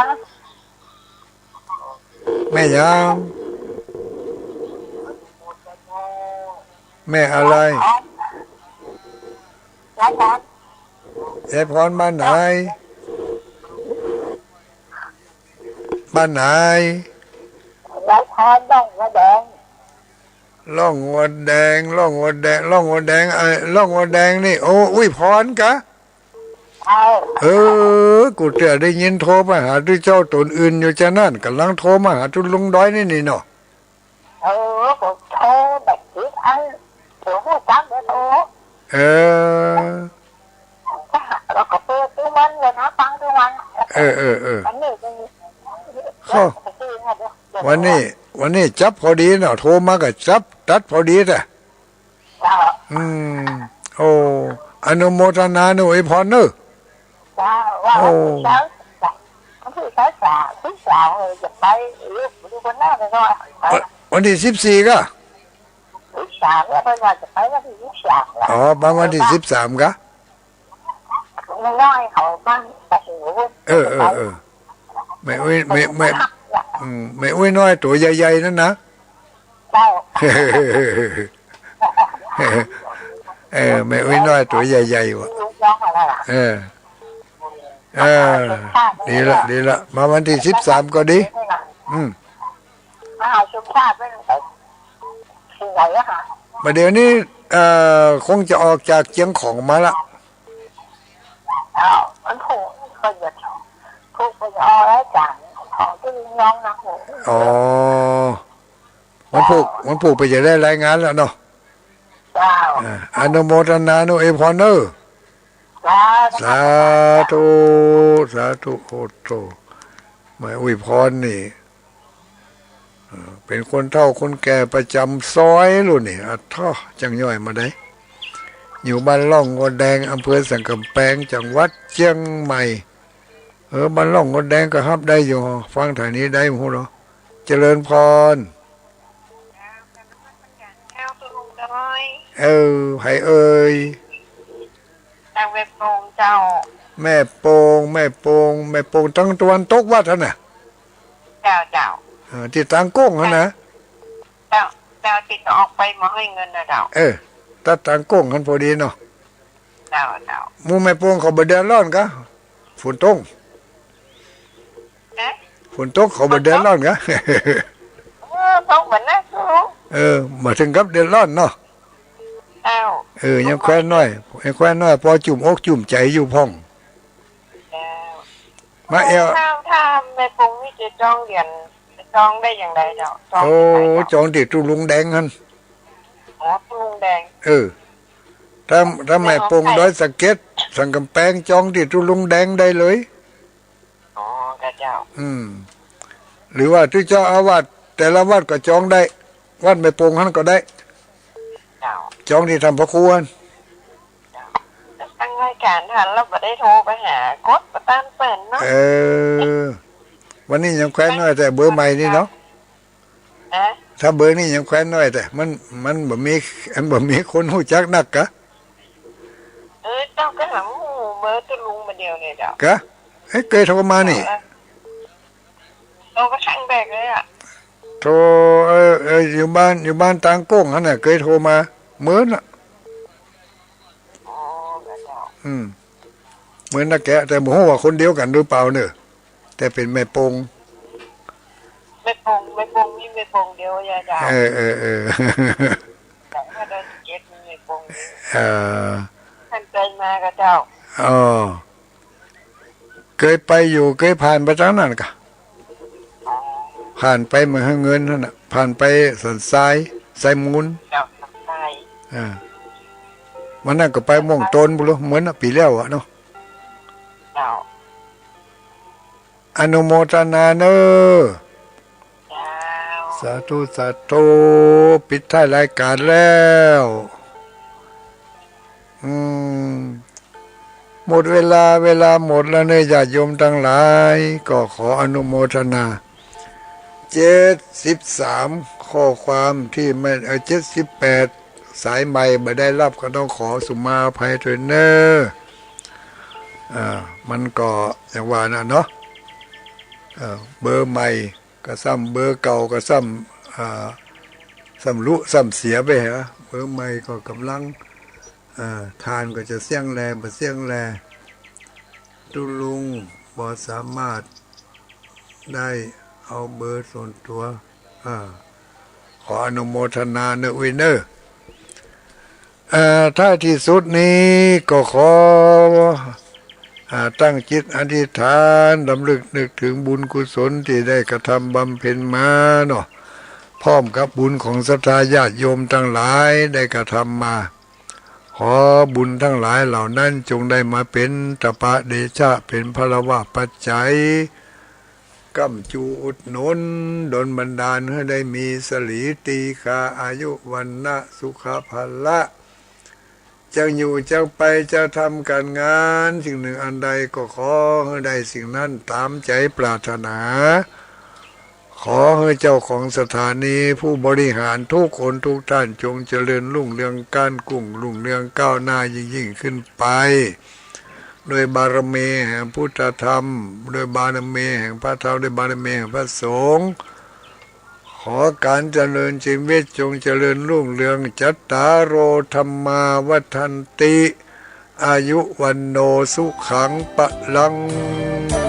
แม่หยัง แม่อะไร ยายพร ยายพรบ้านไหน บ้านไหน ยายพรร่องหัวแดง ร่องหัวแดง ร่องหัวแดง ร่องหัวแดง เอ่อ ร่องหัวแดงนี่ โอ้ อุ้ยพรกะ เออ เออ กูเตื้อได้ยินโทรมาหาตุ๊เจ้าต๋นอื่นอยู่จานั้น ก่ำลังโทรมาหาตุ๊ลุงดอยนี่นี่เนาะ เออ ก็โทรแบบติดอัน เดี๋ยวฮู้จักเบอร์โทร เออ แล้วก็เปิดดูมันเลยนะ ฟังดูมัน เออ เออ เออ อันนี้เป็น เข้า วันนี้ วันนี้จับพอดีเนาะ โทรมาก็จับตัดพอดีแต๊ เจ้า อืม โอ้ อนุโมทนาอวยพรเนอะ เจ้า ว่า โอ้ วันที่เช้า วันที่เช้าสาม ที่สามเลยจะไปลูก ลูกคนหน้าไปก่อน วัน วันที่สิบสี่กะ สิบสามเนี่ย เปิ้นว่าจะไปวันที่สิบสามละ อ๋อ มาวันที่สิบสามกะ แม่น้อยเขาบ้านตะหิว เออ เออ เออ แม่อุ้ย แม่ แม่ อืม แม่อุ้ยน้อยตั๋วใหญ่ๆ นั่นนะ เจ้า เออ แม่อุ้ยน้อยตั๋วใหญ่ๆ ว่ะ ลูกน้องอะไรล่ะ เออ เออ ดีละ ดีละ มาวันที่สิบสามก็ดี อืม มหาชนชาติไม่รู้ไปถึงไหนอะค่ะ บ่าเดี่ยวนี้ เอ่อ คงจะออกจากเจียงของมาละ อ้าว วันพูกก็จะ พูกก็จะออกแล้วจ้ะ ของที่น้องนะ อ๋อ วันพูก วันพูกไปจะได้รายงานแล้วเนาะ เจ้า อ่า อนุโมทนาอวยพรเนอะ สาธุ สาธุ สาธุ โอ้โธ่ แม่อวยพรนี่ เอ่อ เป๋นคนเฒ่าคนแก่ประจำซอยลูกนี่ อะท้อ จั้งย่อยมาได้ อยู่บ้านร่องหัวแดง อำเภอสันก๋ำแปง จังหวัดเจียงใหม่ เออ บ้านร่องหัวแดงก็ฮับได้อยู่ ฟังถ่ายนี้ได้ ฮู้เหรอ เจริญพร เจ้าตุ๊ลุงดอย เออ ใผเอ่ย ตางแม่โป่งเจ้า แม่โป่ง แม่โป่ง แม่โป่งตางตะวันตกวัดหั้นน่ะ เจ้า เจ้า เออ ตี้ตางโก้งหั้นน่ะ เจ้า เจ้า ตี้จะออกไปบ่อห้วยเงินน่ะเจ้า เออ ตัดตางโก้งหั้นพอดีเนาะ เจ้า เจ้า หมู่แม่โป่งเขาบ่เดือดร้อนกะ ฝนตก ฮะ ฝนตกเขาบ่เดือดร้อนกะ เออ ตกบ่นักลูก เออ บ่เถิงกับเดือดร้อนเนาะ เจ้า เออ ยังแควนน้อย ยังแควนน้อย ปอจุ่มอกจุ่มใจ๋อยู่พ่อง เจ้า มาแอ่ว ถ้า ถ้าแม่โป่งนี่จะจองเหรียญ จองได้อย่างใดเจ้า จอง โอ้ ตี้ใผเจ้า จองตี้ตุ๊ลุงแดงหั้น อ๋อ ตุ๊ลุงแดง เออ ถ้า ถ้าแม่โป่งดอยสะเก็ด สันก๋ำแปง จองตี้ตุ๊ลุงแดงได้เลย อ๋อ ค่ะเจ้า อืม หรือว่าตี้เจ้าอาวาสแต่ละวัดก็จองได้ วัดแม่โป่งหั้นก็ได้ เจ้า จองตี้ต้านพระครู ตั้งรายก๋านหั้นแล้วบ่ได้โทรไปหา กดบ่ตันเปิ้นเนาะ เออ วันนี้ยังแควนน้อยแต่เบอร์ใหม่นี่เนาะ ฮะ ถ้าเบอร์นี้ยังแควนน้อยแต่ มัน มันบ่มี มันบ่มีคนฮู้จักนักกะ เออ เจ้าก็หาฮู้เบอร์ตุ๊ลุงมาเดียวเนี่ยเจ้า กะ เอ๊ะ เกยโทรมานี่ เออ โทรมาครั้งแรกเลยอะ โทร เออ เออ อยู่บ้าน อยู่บ้านตางโก้งหั้นน่ะ เกยโทรมา เหมือนน่ะ อ๋อ กะเจ้า อืม เหมือนนักแกะ แต่บ่ฮู้ว่าคนเดียวกั๋นหรือเปล่าเน่อ แต่เป๋นแม่โป่ง แม่โป่ง แม่โป่ง มีแม่โป่งเดียวอะเจ้า เออ เออ เออ สองห้าร้อยสิบเจ็ด มีแม่โป่งเดียว เออ ท่านเกยมากะเจ้า อ๋อ เกยไปอยู่ เกยผ่านไปตางนั้นกะ ผ่านไปเมืองเงินหั้นน่ะ ผ่านไปสันทราย ทรายมูล เจ้า สันทราย อ่า วันนั้นก็ไปม่วงโตนบุญเหมือนปี๋แล้วอะเนาะ เจ้า อนุโมทนาเน่อ เจ้า สาธุ สาธุ ปิดท้ายรายก๋านแล้ว อืม หมดเวลา เวลาหมดแล้วเน่อ ญาติโยมตังหลาย ก็ขออนุโมทนา เจ็ดสิบสาม ข้อความตี้ไม่ เอ่อ เจ็ดสิบแปด สายใหม่บ่ได้ฮับ ก็ต้องขอสุมาอภัยตวยเน่อ อ่า มันก็อย่างว่าน่ะเนาะ เอ่อ เบอร์ใหม่ก็ซ้ำ เบอร์เก่าก็ซ้ำ อ่า ซ้ำลุซ้ำเสียไปฮะ เบอร์ใหม่ก็ก่ำลัง อ่า ต้านก็จะเสี้ยงแล บ่เสี้ยงแล ตุ๊ลุงบ่สามารถได้เอาเบอร์ส่วนตั๋ว อ่า ขออนุโมทนาเน่ออุ๊ยเน่อ อ่า ท้ายตี้สุดนี้ก็ขอ อ่า ตั้งจิตอธิษฐาน รำลึกนึกเถิงบุญกุศลตี้ได้กระทำบำเพ็ญมาเนาะ พร้อมกับบุญของศรัทธาญาติโยมตังหลายได้กระทำมา ขอบุญตังหลายเหล่านั้นจงได้มาเป๋นตปะเดชะ เป๋นพลวปัจจัย ก้ำจูอุดหนุน ดลบันดาลหื้อได้มีสรีตีฆาอายุวรรณะสุขะพละ จะอยู่จะไปจะทำก๋านงานสิ่งหนึ่งอันใดก็ขอหื้อได้สิ่งนั้นต๋ามใจ๋ปรารถนา ขอหื้อเจ้าของสถานีผู้บริหารทุกคนทุกท่านจงเจริญรุ่งเรืองก้านกุ้งรุ่งเรืองก้าวหน้ายิ่งๆ ขึ้นไป ด้วยบารมีแห่งพุทธธรรม ด้วยบารมีแห่งพระธรรม ด้วยบารมีแห่งพระสงฆ์ ขอก๋านเจริญจีวิตจงเจริญรุ่งเรือง จัตตาโร ธัมมา วัฑฒันติ อายุ วัณโณ สุขัง พลัง